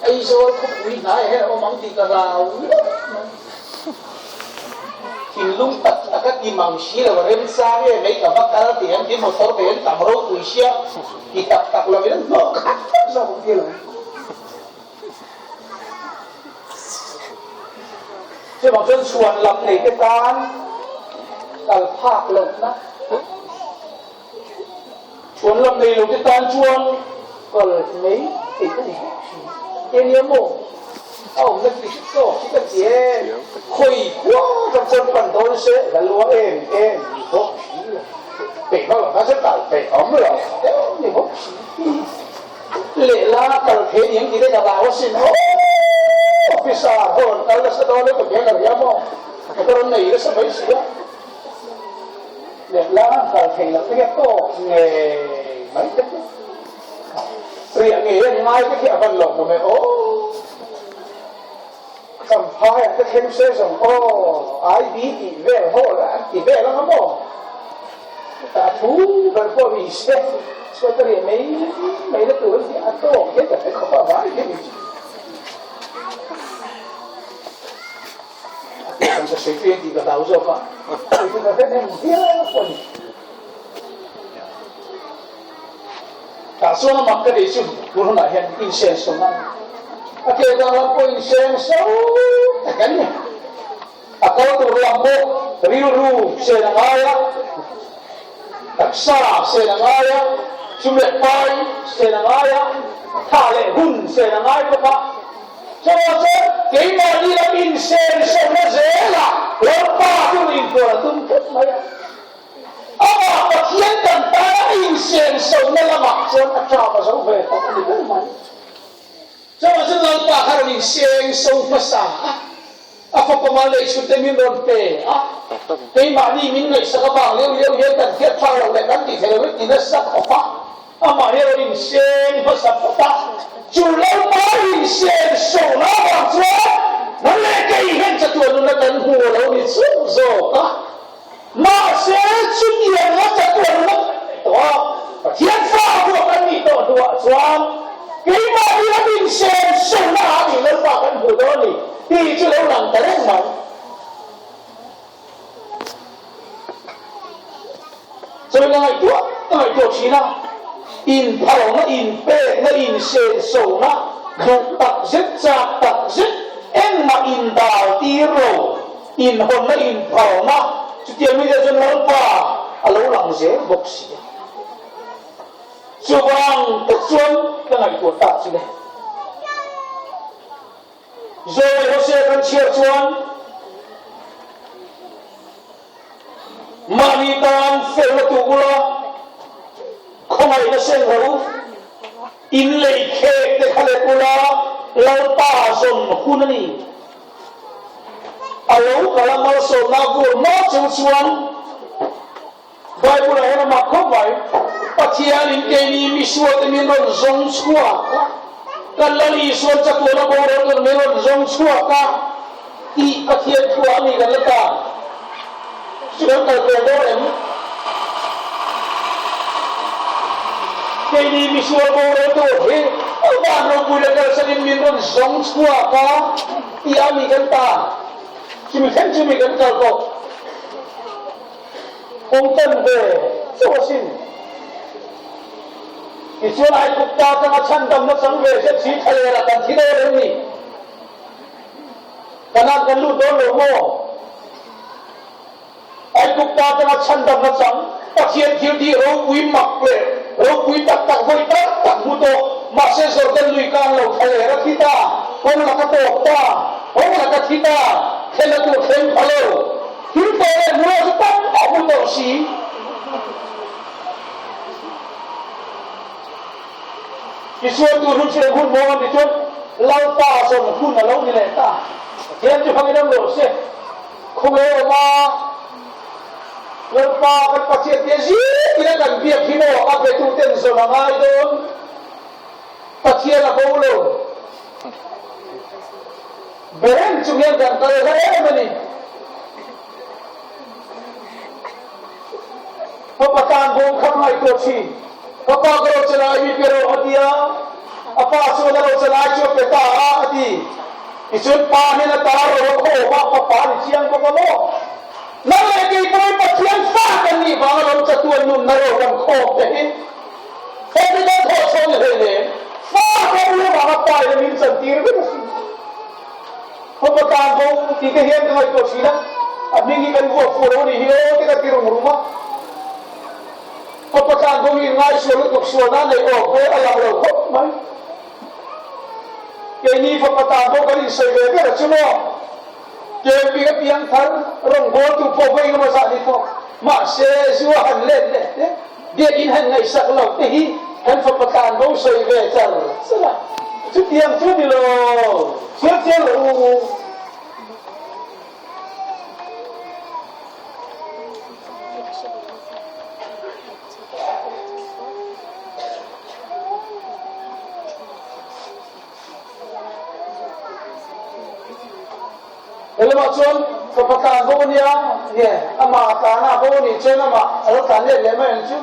Aizawl khawpui hnaiah hian a awm ang tih ka hlau ngawt mai. Thinlung tak tak a ti mang si lo, remchang nge mai ka va kal tih an ti, motor te an tam ropui sia ti tak tak lovin an hnawh khat vek zawk ang ti lo. Chuvang chuan chhuan lam nei te tan kal phak lohna, chhuan lam nei lo te tan chuan kal mai theih a ni bawk thin. Eng emaw a awmna tih hret tawk hi ka ti e, khawi khua atang chuan pan dawn se la lua em em ni bawk si lo, peih vak lo khan chuan kal peih awm lo em ni bawk si. Lehla kal thei ni ang tih te ka hlau asin aw officer ho rawn kal nasa dawn e ka beng a ria maw ka rawn nei nasa mai si a lehla an kal thei loh te hi a tawk ngei mai te chu riah ngei an ngai te khi a van lawm awm e aw Champhai an te thleng se zawng aw IB tih vel ho la an ti vel ang a maw Chutah thu ber pawh ni se chuan ka riah mai mai na tur an ti a tawk hian ka hre khawp a vai hian ni chu. Kan ka sawi peng tih ka hlau zawk a, hei chu ka hre hnem viau pawh a ni. Tah chuan a mak ka tih chu tun hunah hian insenso na a ni. A ke dang lam pawh insenso tak a ni. A kal tur lam pawh rilru sen a ngai a, taksa sen a ngai a, sum leh pai sen a ngai a, tha leh hun sen a ngai bawk a. Chuvang chuan keimahni lam insenso-na zelah Lalpa chu inpuan a tum phawt mai a. Amah Pathian kan tana a insenso-na lamah chuan a ṭap a zo ve tawh a ni ber mai. Chuvang chuan Lalpa kha rawn insenso hmasa a, a fapa mal leh chhunte min rawn pe a, keimahni min ngaihsak avang leu leu hian kan hriat phak loh leh kan tih theih loh hi ti nasa khawp a. Amah hi rawn inseng hmasa phawt a, chu Lalpa insenso na avang chuan nang leh kei hian chatuan nuna kan hmu a lo ni chauh zawk a. Mahse, chutiang a chatuan nuna kan nei tawh a, Pathian fa huah kan nih tawh hnuah chuan keimah hi ram insenso na ah nih Lalpa kan hmu dawn a ni tih chu lo lang ta reng mai. Chuan ka ngaihtuah ka ngaihtuah thin a, inphalna, inpekna, insensona, duh tak zet, chak tak zet, engmah indal tir lo, inhawnna, inphalna, chutiang mi te chuan Lalpa a lo lang zel bawk si a. Chuvang tak chuan ka ngaihtuah tak chu le. Zawi Hosea kan chhiar chuan mahni tan felna tu ula khawngaihna seng rawh u, in lei khek te kha let ula Lalpa zawn hun a ni. A lo kal a malsawmna vur hma cheu chuan Bible-ah hian a mak khawp mai. Pathianin keini misuate min rawn zawng chhuak a, kan Lal Isuan chatuana boral tur min rawn zawng chhuak a tih Pathian thuah a ni kan la ta. Chu kan kal peng dawn em? Keini misual boral tur hi van ropui leh kalsanin min rawn zawng chhuak a tih a ni kan ta. Chumi thleng chumi kan kal tawh. Awm tan ve chauh asin. Tichuan Aigupta atanga chhandamna chang ve zet si thlalerah kan thi dawn em ni? Kanan kan lut dawn lo maw? Aigupta atanga chhandamna chang Pathian thil tih ropui mak leh ropui tak tak vawi tak tak hmu tawh mahse Jordan lui kan lo thlaler a thi ta, kawng laka tawp ta, kawng laka thi ta, thlen a tur thleng pha lo. Thil tawh leh hmuh chu tam a hmu tawh si. Tichuan tur hun chu eng hun maw an ti chuan Lalpa zawn hun a lo ni leh ta. Pathian chu hmangin awm rawh se. Khawnge awma Lalpa kan Pathian te zing ina kan biak hi maw a betuten zawn a ngai dawn. Pathian a bo lo. Bereng chung hian kan kal hla em a ni. Papa tan bawm kha ngaihtuah thin. Papa ka ro chelai mi pe rawh a ti a, a pa chuan a ro chelai chu a pe ta a a ti. Tichuan pa hian a tar ro a khawm a, papa a ni chiang bawk a maw? Nang leh kei pawhin Pathian fa kan nih vang alawm chatuan nunna ro kan khawm te hi. Heti kan thawh chhuah ni hlei nen, fa ka ui avanga pa in a min chantir vek a si. Fapa tan bo ti te hian ka ngaihtuah thin a, a hming hi kan vuak fuh lo a nih hi aw te ka ti rum rum a. Fapa tan bo hi ngaisual lutuk sualna a neih awk hmel a lang lo khawp mai. Keini fapa tan bo kan insawi ve ber a chu maw? Camping a piang thar rawngbawltu pawh vawi engemaw zah ni tawh mahse zu a han let leh te, biakinn han ngaihsak lo te hi kan fapa tlan bo sawi ve char char a, chutiang chu ni lo chiang chiang lo u. Helamah chuan fapa tlan bo a nia, nge amah a tlan a bo a nih chuan amah a lo tlan let leh mai ang chu.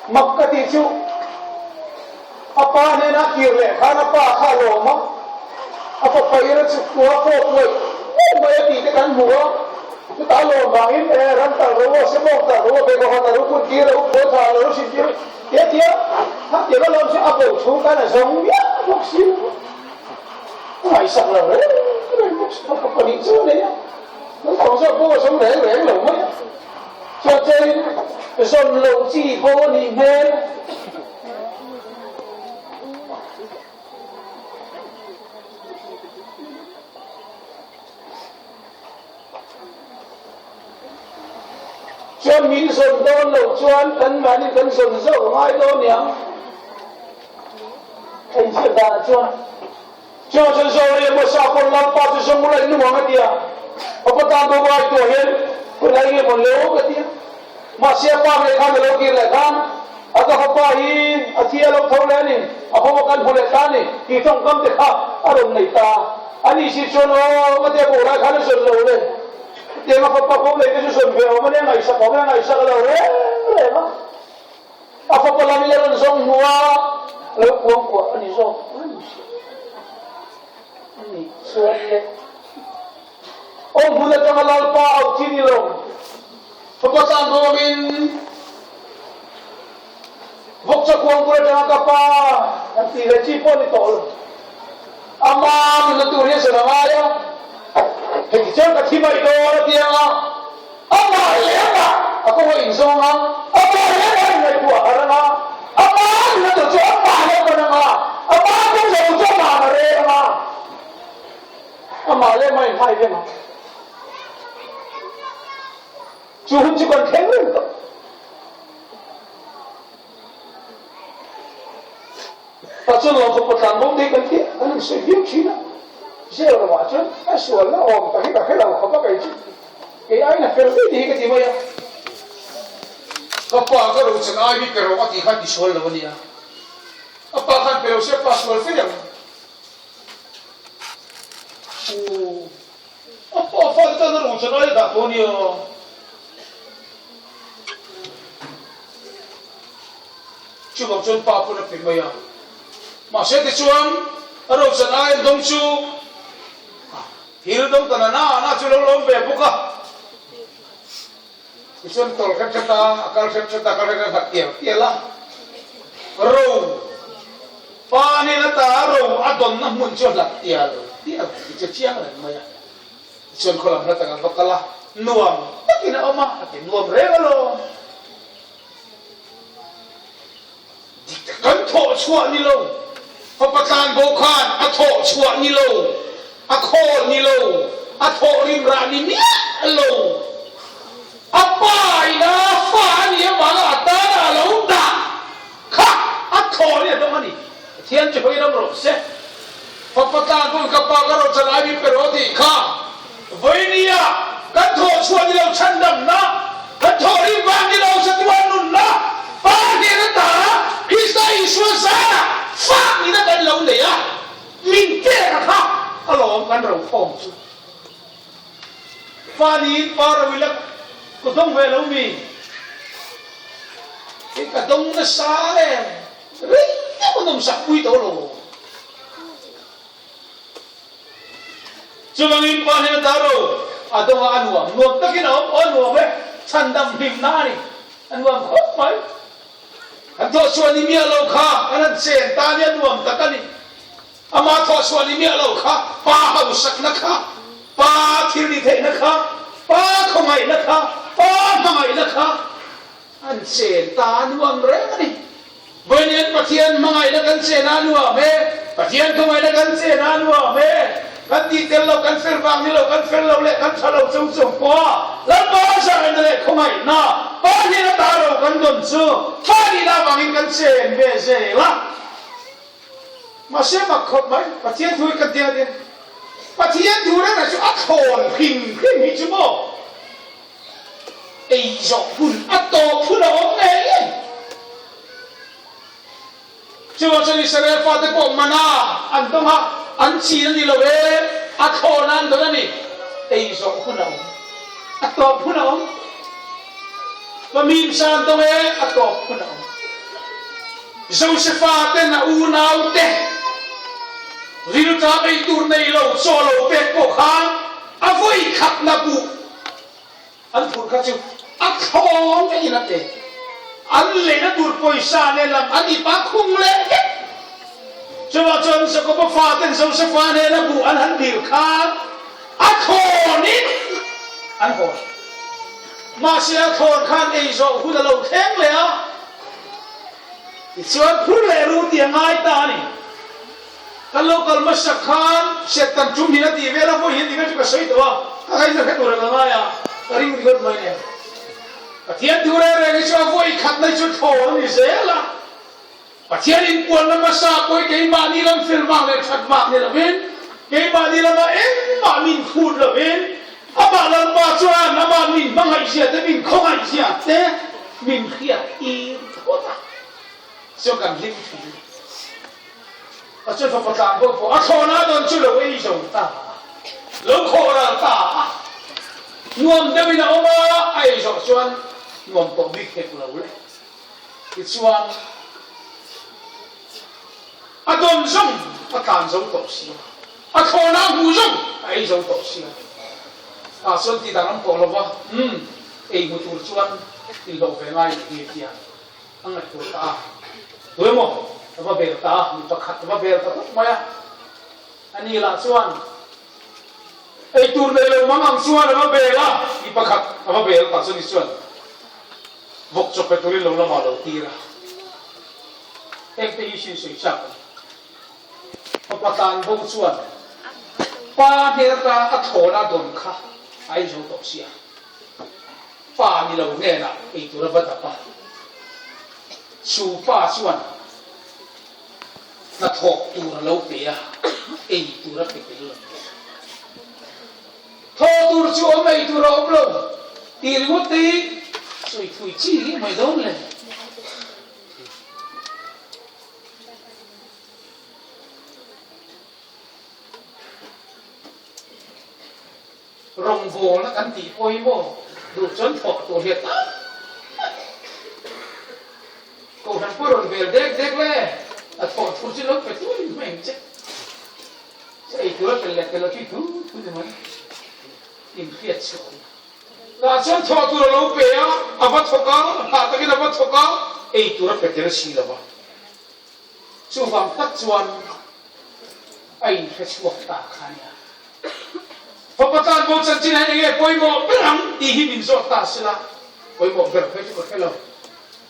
Mak ka tih chu. A pa hnena kir leh khan a pa kha a lawm a, a fapa ira chu kua fawp ngawih ngawih mai a tih te kan hmu a. Chutah a lawm vangin e ram tal ro a, semawng tal ro a, beikhawha tal ro, kun tir a, u phuai thla lo hrim tir tia tia khatiang a lawm chu a bo chhung khan a zawng miah bawk si lo a. A ngaihsak lo reng reng bawk si a, fapa nih chu a nei a, naupang zawk pawh a zawng reng reng lo mai a. Chuan chein zawn loh chi pawh a nih hmel. Chuan min zawn dawn loh chuan kan mahni kan zawn zawk a ngai dawn niang. Hei ziak danah chuan Chuan chuan Zoria Mosa pawn Lalpa chu zawng ula in nuam a ti a. Papa tan pawh vai tuah hian hun a eng emaw lo ka ti a. Mahse a pa ngei khan a lo kir leh khan a ka fapa hi a thi a lo tho leh a ni, a fapa kan hmu leh ta a ni tih tawngkam te kha a rawn nei ta. A nih si chuan aw ka tia bo lai khan a zawn lo le. Hetiang a fapa pawm nei te chu zawn ve awm a nia ngaihsak awm e, ngaihsak a lo reng reng a. A fapa lam in a rawn zawng hmu a, a lo kuang kuah a ni zawk reng si. A nih chuan le awm hmun atanga Lalpa auh chi ni lo. Fapa tan bawmin vawkchaw kuang bul atanga ka pa an tih leh chi pawh a ni tawh lo. Ama nunna tur hi a zawn a ngai a, heti chuan ka thi mai dawn a ti ang a, amah leh amah a kawng a inzawng a, amah leh amah a inngaihtuah harh ang a, ama nunna tur chu amah leh a pan ang a, ama kawng zawh chu amah a rel ang a, amah leh amah a inhai veng ang. Chu hun chu kan thleng reng tawh. Ta chuan lawmfawk patlan bawm te hi kan tih an in sawi viau thin a. Zel ramah chuan a sualna awm tak hi ka hre lo khawp a kei chu. Kei aiin a fel daih tih hi ka ti mai a. Ka pa ka ro chan ai mi pe rawh a tih khan tisual lo a nia. A pa khan pe lo se a pa sual fe ang. Aw. A pa fate tan a ro chan ai a dah tawh a nia. Chuvang chuan pa pawn a pe mai a. Mahse tichuan a ro chan ai an dawng chu thil dawng ta na na na chu lo lawm ve bawk a. Tichuan tawlh hret hret a, a kal hret hret a, a kal hret hret a, hlat tial tial a. Ro pa nen ata ro a dawnna hmun chu a hlat tial tial tih chu a chiang reng mai a. Tichuan khaw lam hla tak an va kal a, nuam takin a awm a, a ti nuam reng alawm. Kan thawh chhuah ni lo, fapa tlanbo khan a thawh chhuah ni lo, a khawl ni lo, a thawh rim rah ni miah lo. A pa ina fa a nih avanga a tana a lo dah kha a thaw ni a dawng a ni. Pathian chu hawi ram rawh se. Fapa tlanbo in ka pa ka rawh chan ai min pe rawh tih kha vawinia kan thawh chhuah ni lo chhandamna, kan thawh rim vang ni lo chatuan nunna Pa hnen ata Krista Isua zara fak nina kan lo nei a, min pek a kha a lawm kan ro khawm chu. Pa niin pa ro ila ka dawng ve lo mi? Kei ka dawng nasa e, rei deuh a nawmsak pui tawh lo. Chuvangin pa hnena ta ro a dawng a, a nuam nuam takin a awm, aw a nuam e, chhandam hlimna a ni, a nuam khawp mai. Kan thawhchhuah ni miah lo kha kan han chen ta nia nuam tak a ni. Ama thawhchhuah ni miah lo kha pa hausakna kha, pa thil ni theihna kha, pa khawngaihna kha, pa hmangaihna kha an chen ta nuam reng a ni. Vawiin Pathian hmangaihna kan chen a nuam e, Pathian khawngaihna kan chen a nuam e. Kan tih tel lo, kan fel vang ni lo, kan fel lo leh kan tha lo chung chung pawh Lalpa zaina leh khawngaihna Pa hnena ta ro kan dawn chu fa nihna avangin kan chen ve zel a. Mahse mak khawp mai, Pathian thu hi kan tia nia. Pathian thu reng reng chu a thlawn hrim hrim hi chu maw? Ei zawh hun a tawp hun a awm ngei ngei. Chuvang chuan Israel fate pawh mana an dawng a, an chin a ni lo e, a thlawn a an dawn a ni. Ei zawh hun a awm, a tawp hun a awm. Pamimsa an dawng e, a tawp hun a awm. Josefa ten a unaute rilṭam ei tur nei lo chaw lo pek pawh khan a vawi khatna buh an phurh kha chu a thlawn vek in a pe. An leina tur pawisa nen lam an ip a khung leh vek. Chuvah chuan Jakoba faten Josefa nena buh an han dil khan a thlawnin an hawn. Mahse a thlawn khan ei zawh hun a lo thleng leh a, tichuan phur leh ru tih a ngai ta a ni. Kan lo kal hmasa khan Satan tum hin a tih vel a, vawi hin tih vel chu ka sawi tawh a, ka ngaihna hre tur ang a ngai a, ka ring ringawt mai nen. Pathian thu reng reng hi chu a vawi khatna hi chu thlawn a ni zel a. Pathian inpuanna hmasa pawh hi keimahni lam fel vang leh that vang ni lovin, keimahni lama engmah min phut lovin, amah Lalpa chuan amah min hmangaihzia te, min khawngaihzia te min hriat tir phawt a, chuan kan hlim thin a ni. A chuan fapa tlan pawh pawh a thlawhna dawn chu lo ei zo ta a, lo khawh ral ta a, nuam deuhin a awm a, a ei zawh chuan nuam tawh bik hek lo le. Tichuan, a dawn zawng a tlan zo tawh si a, a thlawhna a hmuh zawng a ei zo tawh si a. Tah chuan ti dang an tawh lo va, Umm, ei hmu tur chuan inhlawh ve ngai leh hi tia a ngaihtuah ta a. Tu emaw a va bel ta a, mi pakhat a va bel ta khawp mai a. Ani lah chuan ei tur nei lo mang ang chuan a va bel a, mi pakhat a va bel ta chu ni chuan Vawk chaw pe turin lo lamah lo tir a, hengte hi sin sawi chak a ni. Fapa tan bo chuan pa hmel ta a thlawna dawn kha a ei zo tawh sia, pa ni lo hnenah ei tur a va dap a, chu pa chuan hnathawk tur a lo pe a, ei tur a pe tel lo. Thaw tur chu awm ei tur a awm lo tih ringawt te hi sawi thui chi hi mai dawn le. Rawngbawlna kan tih pawh hi maw duh chuan thawk tur hi a tam mai. Kohhran pawh rawn vel dek dek le, a thawh tur chu lo pe turin hmang che. Sa ei tura tel leh tel lo chu thu thu ni mai inhriat chhuah a ni. Tah chuan thawh tur a lo pe a, a va thawk a, hah takin a va thawk a, ei tur a pe tel si lo va. Chuvang tak chuan a inhre chhuak ta kha a nia. Fapa tan bo chanchin ah hian enge pawimawh ber ang tih hi min zawt ta sela, pawimawh ber phei chu ka hre lo.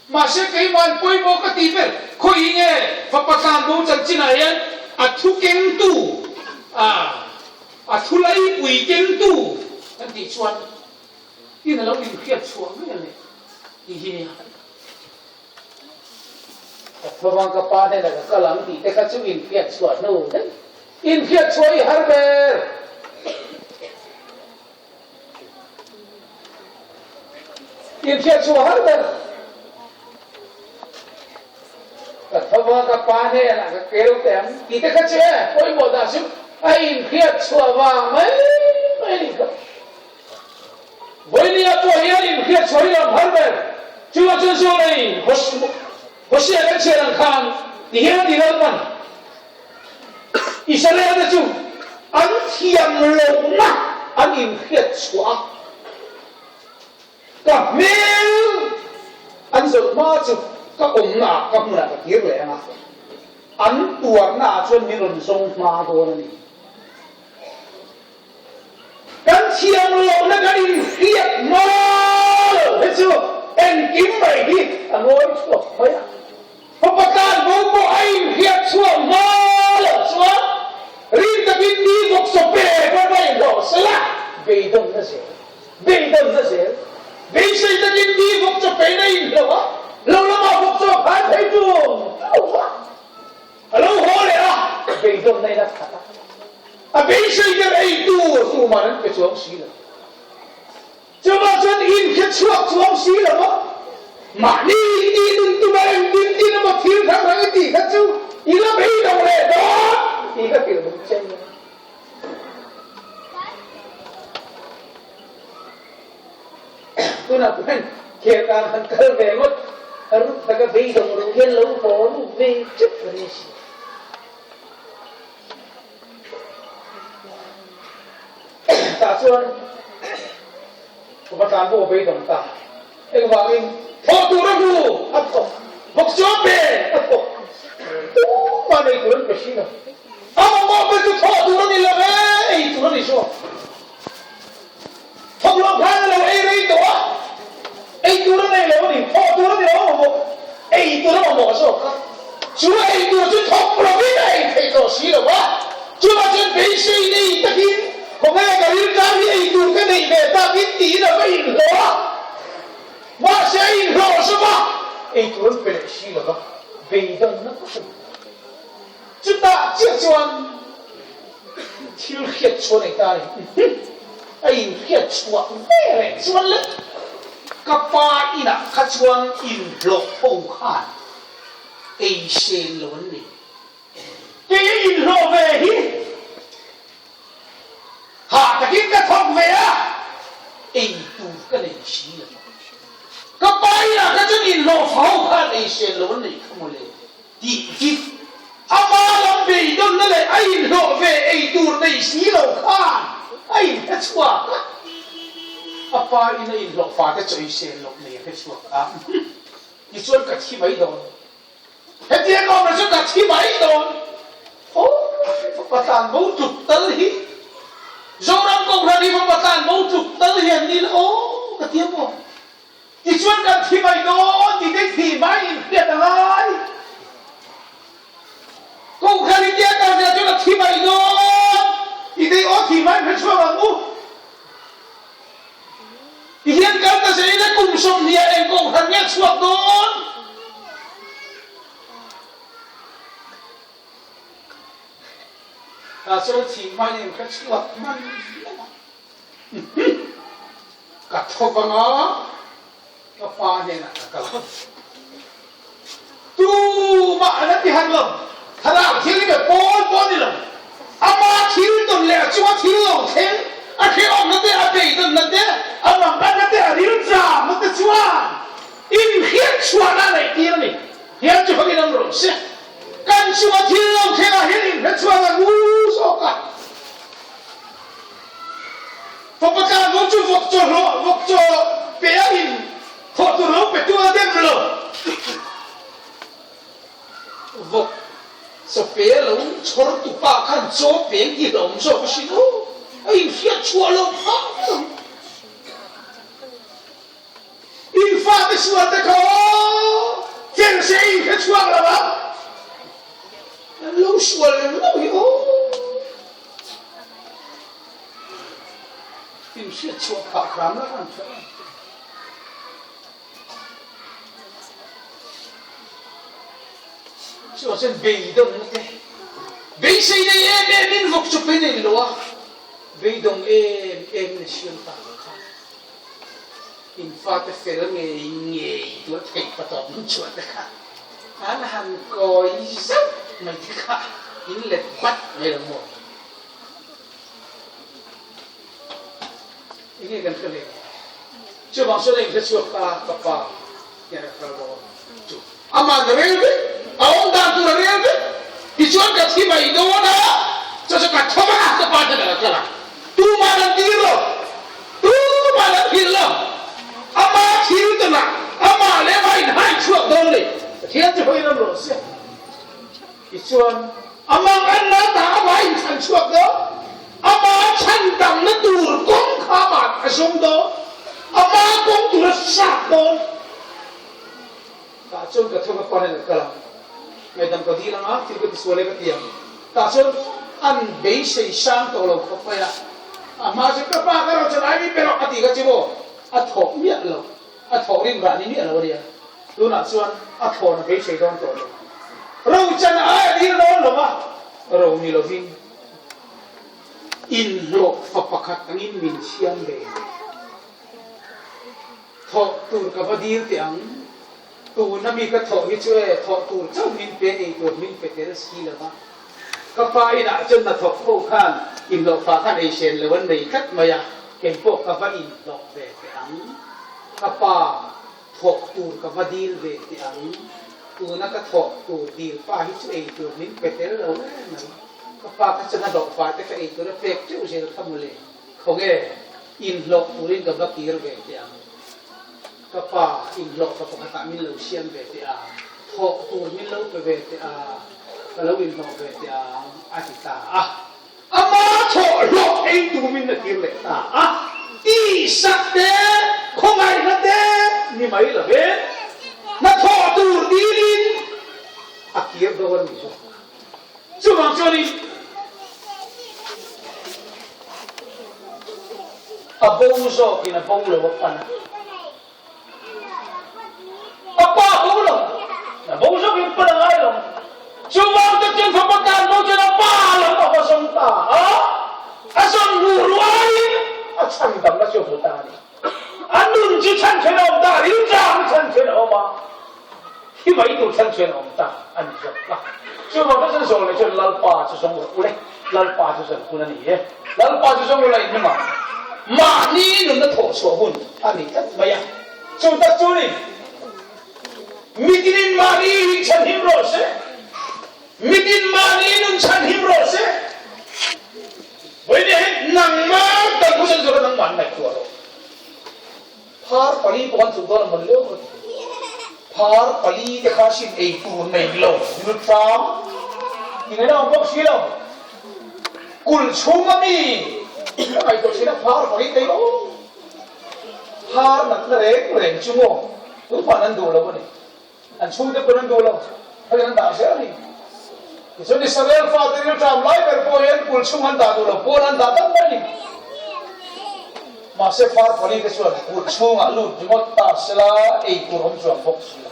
Mahse keima'n pawimawh ka ti ber, khawi nge fapa tlanbo chanchinah hian a thu kengtu, a a thu laipui kengtu kan tih chuan tin a lo inhriat chhuah vel leh tih hi nia. Ka thawvang ka pa hnenah ka kal ang tih te kha chu inhriat chhuah hnu daih. Inhriat chhuah i har ber. Inhriat chhuah har ber. Ka thova ka pa hnenah ka keu teh ang tih te kha chu e, pawimawh dah chu a inhriat chhuah vang mai mai a nih kha. Vawinia pawh hian inhriat chhuah hi lam har ber. Chuvang chuan Zawlei Hosea kan chhiar ang khan ti hian a ti Lalpan. Israel-te chu an thiam lohna an inhriat chhuah a, ka hmel an zawlh hma chu ka awmnaah ka hmunah ka kir leh ang a, an tuarnaah chuan min rawn zawng hma dawn a ni. Kan thiam lohna kan inhriat hma lo hi chu engkim mai hi a ngawi chhuak mai a. Fapa tlanbo pawh a inhriat chhuak hma loh chuan rin takin mi bawk chaw pe pawh va inhlawh sela beidawnna zel, beidawnna zel. Beisei takin mi bawk chaw pein a inhlawh a, lo lamah bawk chaw a phai phei tum tum a. A lo haw leh a, beidawnna in a khat a. A beisei ber ei tur tuman an pe chuang si lo. Chuvang chuan in hre chhuak chuang si lo a, mahni in tih nun tuma engtin tin emaw thil hrang hrang i tih kha chu i la beidawng leh dawn tih ka hrilh duh che nia. Tunah chuan Khelkan han kal ve ngawt a rut taka beidawng ru. khian lo haw ru ve teuh ka ring si. Tah chuan Upa tlan pawh a beidawng ta. Engvangin thawh tur a hmu a thawk, vawk chuan pe a thawk, tumah nei tur an pe si lo. A mamawh ber chu thawh tur a ni lo e, ei tur a ni zawk. Thawk loh khan a lo ei rei tawh a, ei tur a nei lo a ni, thawh tur a ni lo a mamawh, ei tur a mamawh zawk a. Chu ei tur chu thawk lovin a ei theih tawh si lo a, chuvah chuan beisei nei takin khawnge ka rilṭam hi ei tur ka neih ve takin tiin a va inhlawh a, mahse a inhlawh zawk a, ei tur an pe leh si lo va, beidawnna tak a ni. Chutah chiah chuan thil hriat chhuah nei ta a ni. A inhriat chhuah ve reng chuan le ka pa inah kha chuan inhlawh ho khan ei sen lo an ni. Kei a inhlawh ve hi hah takin ka thawk ve a, ei tur ka nei si lo. Ka pa inah kha chuan inhlawh fa ho khan ei sen lo an nei kha mawle. Tih hi ama lam beidawnna leh a inhlawh ve ei tur nei si lo khan a inhre chhuak a, a pa in a inhlawh fate chawi sel loh nei a hre chhuak a, tichuan ka thi mai dawn, hetiang ka awm lo chuan ka thi mai dawn, aw fapa tlan bo tluk tal hi Zoram Kohhran hi fapa tlan bo tluk tal hi an ni la aw ka ti a maw? Tichuan kan thi mai dawn tih te thi mai in hriat a ngai. Kohhran i tia kal zia chuan a thi mai dawn tih te aw thi mai in hre chhuak ang u. Tihian kal ta zein a kum 20 ah eng kohhran nge chhuak dawn? Tah chuan thi mai in hre chhuak hman viau a. Ka tho vang a, ka pa hnenah ka kal a. Tumah an la ti han lo, thlarau thil hi be pawl pawh a ni lo. Ama thil tawn leh a chunga thil lo thleng, a hrehawmna te, a beidawnna te, a manganna te, a rilzamna te chuan inhriatchhuahna a neih tir a ni. Hian chu hawin awm rawh se. Kan chunga thil lo thlengah hian inhriatchhuahna ngu zawk a. Fapa tlan vawk chu vawk chaw hlawh vawk chaw pe a in thawh tur lo pe tu a dem lo. Vawk chaw pe lo chhawr tu pa khan chaw peng ti hlawm zawk a hrin aw a in hriat chhuah lo phah lo. In fate sual te kha aw fel se in hre chhuak lo ang. An lo sual reng lo hi aw. In hriat chhuah phah hram la kan tha em. Chuan chuan beidawnna te beisei nei em em in vawk chup in ei lo a, beidawng em em in a siam ta ang kha. In fate fel ngei ngei tur theih patawp min chhuah te kha an han kawi zauh mai te kha in let bat mai lo maw? Enge kan hre leh? Chuvang chuan a inhre chhuak ta ka pa hian a kal dawn chu aman a rel vek, a awm dan tur a rel vek. Tichuan ka thi mai dawn a, chu chu ka tho vang a, ka pa hian a la kal ang. Tuman an tir lo, tuman an hrilh lo. Ama thil tawnah amah leh amah inhai chhuak dawn a ni. Pathian chu hawi ram rawh se. Tichuan, amah anna ta amah inchhan chhuak dawn, amah chhan damna tur kawng kha amah a zawng dawn, amah kawng tur a sat dawn. Tah chuan ka thawk a panin a kal ang, ngaihdam ka dil ang a, thil ka ti sual e ka ti ang. Tah chuan an beisei sang tawh lo khawp mai a, a hma chuan ka pa ka rawh chuan ai mi pe rawh a ti ka ti maw, a thawk miah lo. A thawh rim rah ni miah lo a nia. Tunah chuan a thlawn a beisei dawn tawh lo. Ro chan ai a dil dawn lo a, ro ni lovin inhlawh fa pakhat angin min siam ve lo. Thawh tur ka va dil teh ang. Tuna mi ka thawh hi chu e, thawh tur chauh min pe, ei tur min pe tel si lo va. Ka pa inah chuan hnathawk ho khan inhlawhfa khan ei sen lo an nei tlat mai a, kei pawh ka va inhlawh ve teh ang. Ka pa thawk tur ka va dil ve teh ang. Tuna ka thawh tur dil pa hi chu ei tur min pe tel lo em mai. Ka pa kha chuan a hlawhfai te kha ei tur a pek teuh zel kha mawle. Khawnge, inhlawh turin ka va kir ve teh ang. Ka pa, inhlawh ka pakhatah min lo siam ve teh a, thawh tur min lo pe ve teh a, ka lo inhlawh ve teh ang, a ti ta a. Ama thawh hlawh ei tumin a kir leh ta a, tihsak te, khawngaihna te ni mai lo ve, hnathawh tur dilin a kir dawn a ni zawk. Chuvang chuanin a bo zawkin a bo lo a pan a. A pa bo lo, a bo zawkin pan a ngai lo. Chuvang te chuan fapa tan bo chuan a pa lam a va zawng ta a, a zawn hnu rualin a chhan damna chu a hmu ta a ni. A nun chu chhan then a awm ta, a rilṭam chhan then a awm a. Hi mai tur chhan chuan a awm ta a ni zawk a. Chuvang ka chuan zawng leh chuan Lalpa chu zawng rawh u le, Lalpa chu zawn hun a ni e. Lalpa chu zawng rawh la in hnungah mahni nunna thawh chhuah hun a ni tlat mai a. Chu tak chu ni, Mitinin mahni hi chhanhim rawh se, mitin mahni nun chhanhim rawh se. Vawiin hi nangmah kan thu chan zawk a nangmah an ngaihtuah rawh. Phar pali pawh an tluk dawn a mawn leu ka ti. Phar pali te kha sin ei tur nei lo nul tlang ingaihna awm bawk si lo. Kulh chhung a mi ka ngaihtuah thin a phar pali te hi aw phar natna reng reng chu maw tuman an duh lo a ni. An chhungte pawn an duh lo, hei an dah zel a ni. Tichuan Israel fate rilṭam lai ber pawh hian kulh chhung an dah duh lo, pawn an dah tak mai a ni. Mahse phar pali te chuan kulh chhungah lut ringawt ta sela ei tur awm chuang bawk si a.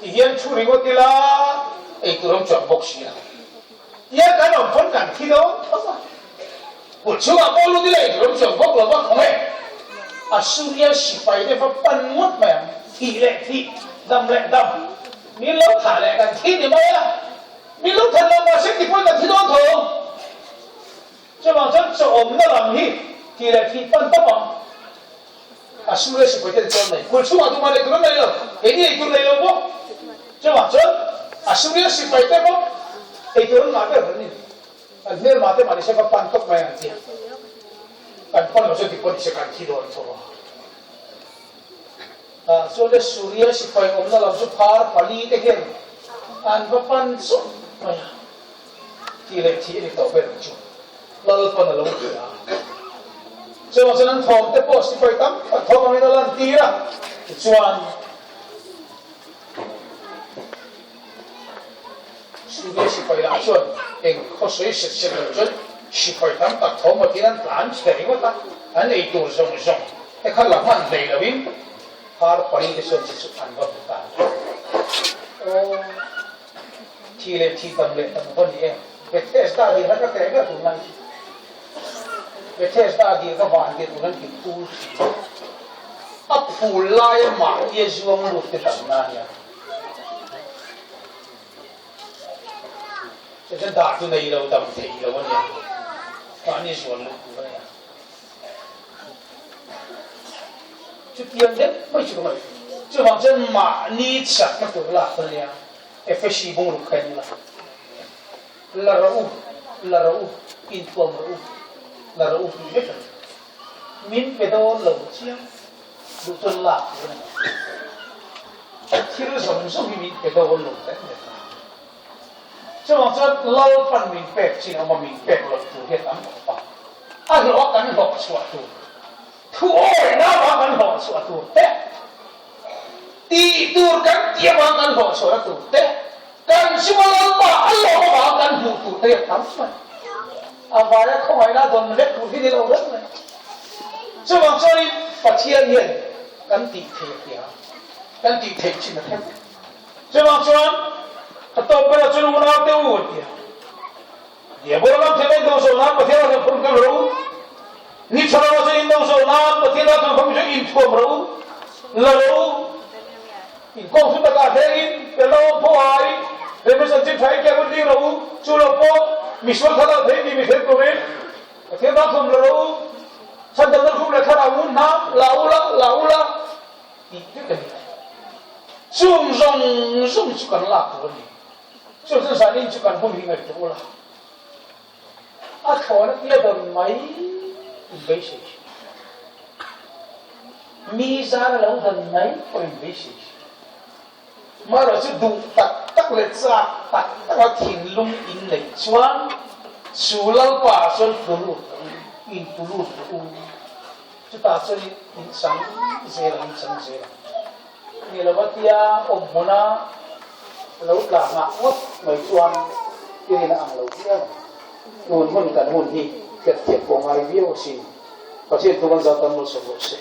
Tihian thu ringawt ila ei tur awm chuang bawk si a. Tia kan awm pawn kan thi dawn tho a. Kulh chhungah pawh lut ila ei tur awm chuang bawk lo va khaw nge. Assuria sipai te va pan ngawt mai ang, thih leh thih, dam leh dam, min lo thah leh kan thi ni mai a, min lo that lo mahse ti pawn kan thi dawn tho. Chuvang chuan chawawmna lam hi thih leh thih pan tawp ang. Assuria sipai ten chuan nei kulh chhungah tumah nei tur an nei lo, keini ei tur nei lo bawk. Chuvang chuan Assuria sipai te pawh ei tur an ngah ber an ni. Kan hmelma te mahni se va pan tawp mai ang tia kan pan lo chuan ti pawh ni se kan thi dawn tho a. Tah chuan le Suria sipai awmna lam chu phar pali te hian an va pan chawp mai a, tih leh thih a ni tawh ber chu Lalpan a lo ti a. Chuvang chuan an thawm te pawh sipai tam tak thawm angin a lantir a, tichuan Suria sipai lah chuan eng khaw sawi set set lo chuan sipai tam tak tho mawtin an tlan chhe ringawt a, an ei tur zawng zawng te kha la hman hlei loin phar pali te chuan chi chu an va hmu ta a. Aw, thi leh thi dam leh dam va ni em? Bethesda dil kha ka teh ber tunlai chu. Bethesda dil ka van dil tur an ti phul thin. A phul laia mahni a zuang lut te damna a nia. Chu chuan dah chu nei lo dam thei lo a nia, mahni zual luh tur a nia. Chutiang deuh mai chu ka ngaih. Chuvang chuan mahni chakna tur lak a nia, Efesi bungruk kha en la. La rawh u, la rawh u, inthuam rawh u, la rawh u tih vek a ni. Min pe dawn lo chiang. Duh chuan lak tur a ni. Thil zawng zawng hi min pe dawn lo reng reng a. Chuvang chuan Lalpan min pek chin awm a, min pek loh tur hi a tam khawp a. A hlawh a kan hlawh chhuah tur, thu awihna avang kan hlawh chhuah tur te, tih tur kan tih avang kan hlawh chhuahna tur te, kan chunga Lalpa a lawm avang kan hmuh tur te hi a tam mai. A vaia khawngaihna dawn vek tur hi ni lo reng mai. Chuvang chuanin Pathian hian kan tih thei a hria, kan tih theih chin a hre vek. Chuvang chuan a tawp berah chuan unau te u an ti a, Diabol lam thil in do zawh nan Pathian a hlawh phun kal rawh u, ni tha lo chuan in do zawh nan Pathian a hlawh phun chu inthuam rawh u, la rawh u. Inkawng hlu takah thlengin tel a awm pawh ai, Remna chanchin tha engkim a ding rawh u, chu lo pawh misual thar a thei tih mi thlen turin Pathian ram thawm la rawh u, chhandamna hlum leh thlarau ngun hnam la u la, la u la tih vek a ni. Chung zawng zawng chu kan lak tur a ni. Chu chu zanin chu kan hun hi ngaihtuah ula, a thlawhna tia dawn mai in beisei thin. Mi zar a lo dawn mai pawh in beisei thin. Marawh chu duh tak tak leh chak tak taka thinlung in neih chuan chu Lalpa ah chuan tlu lut ang in tlu lut rawh u. Chutah chuan in chang zel ang, in chang zel ang. Ni lova tia awm hmuna lo tla nghah ngawt mai chuan i rin a ang lo viau ang. Tun hun kan hun hi hriatthiam pawh ngai viau asin. Pathian thu kan zat tan malsawm rawh se.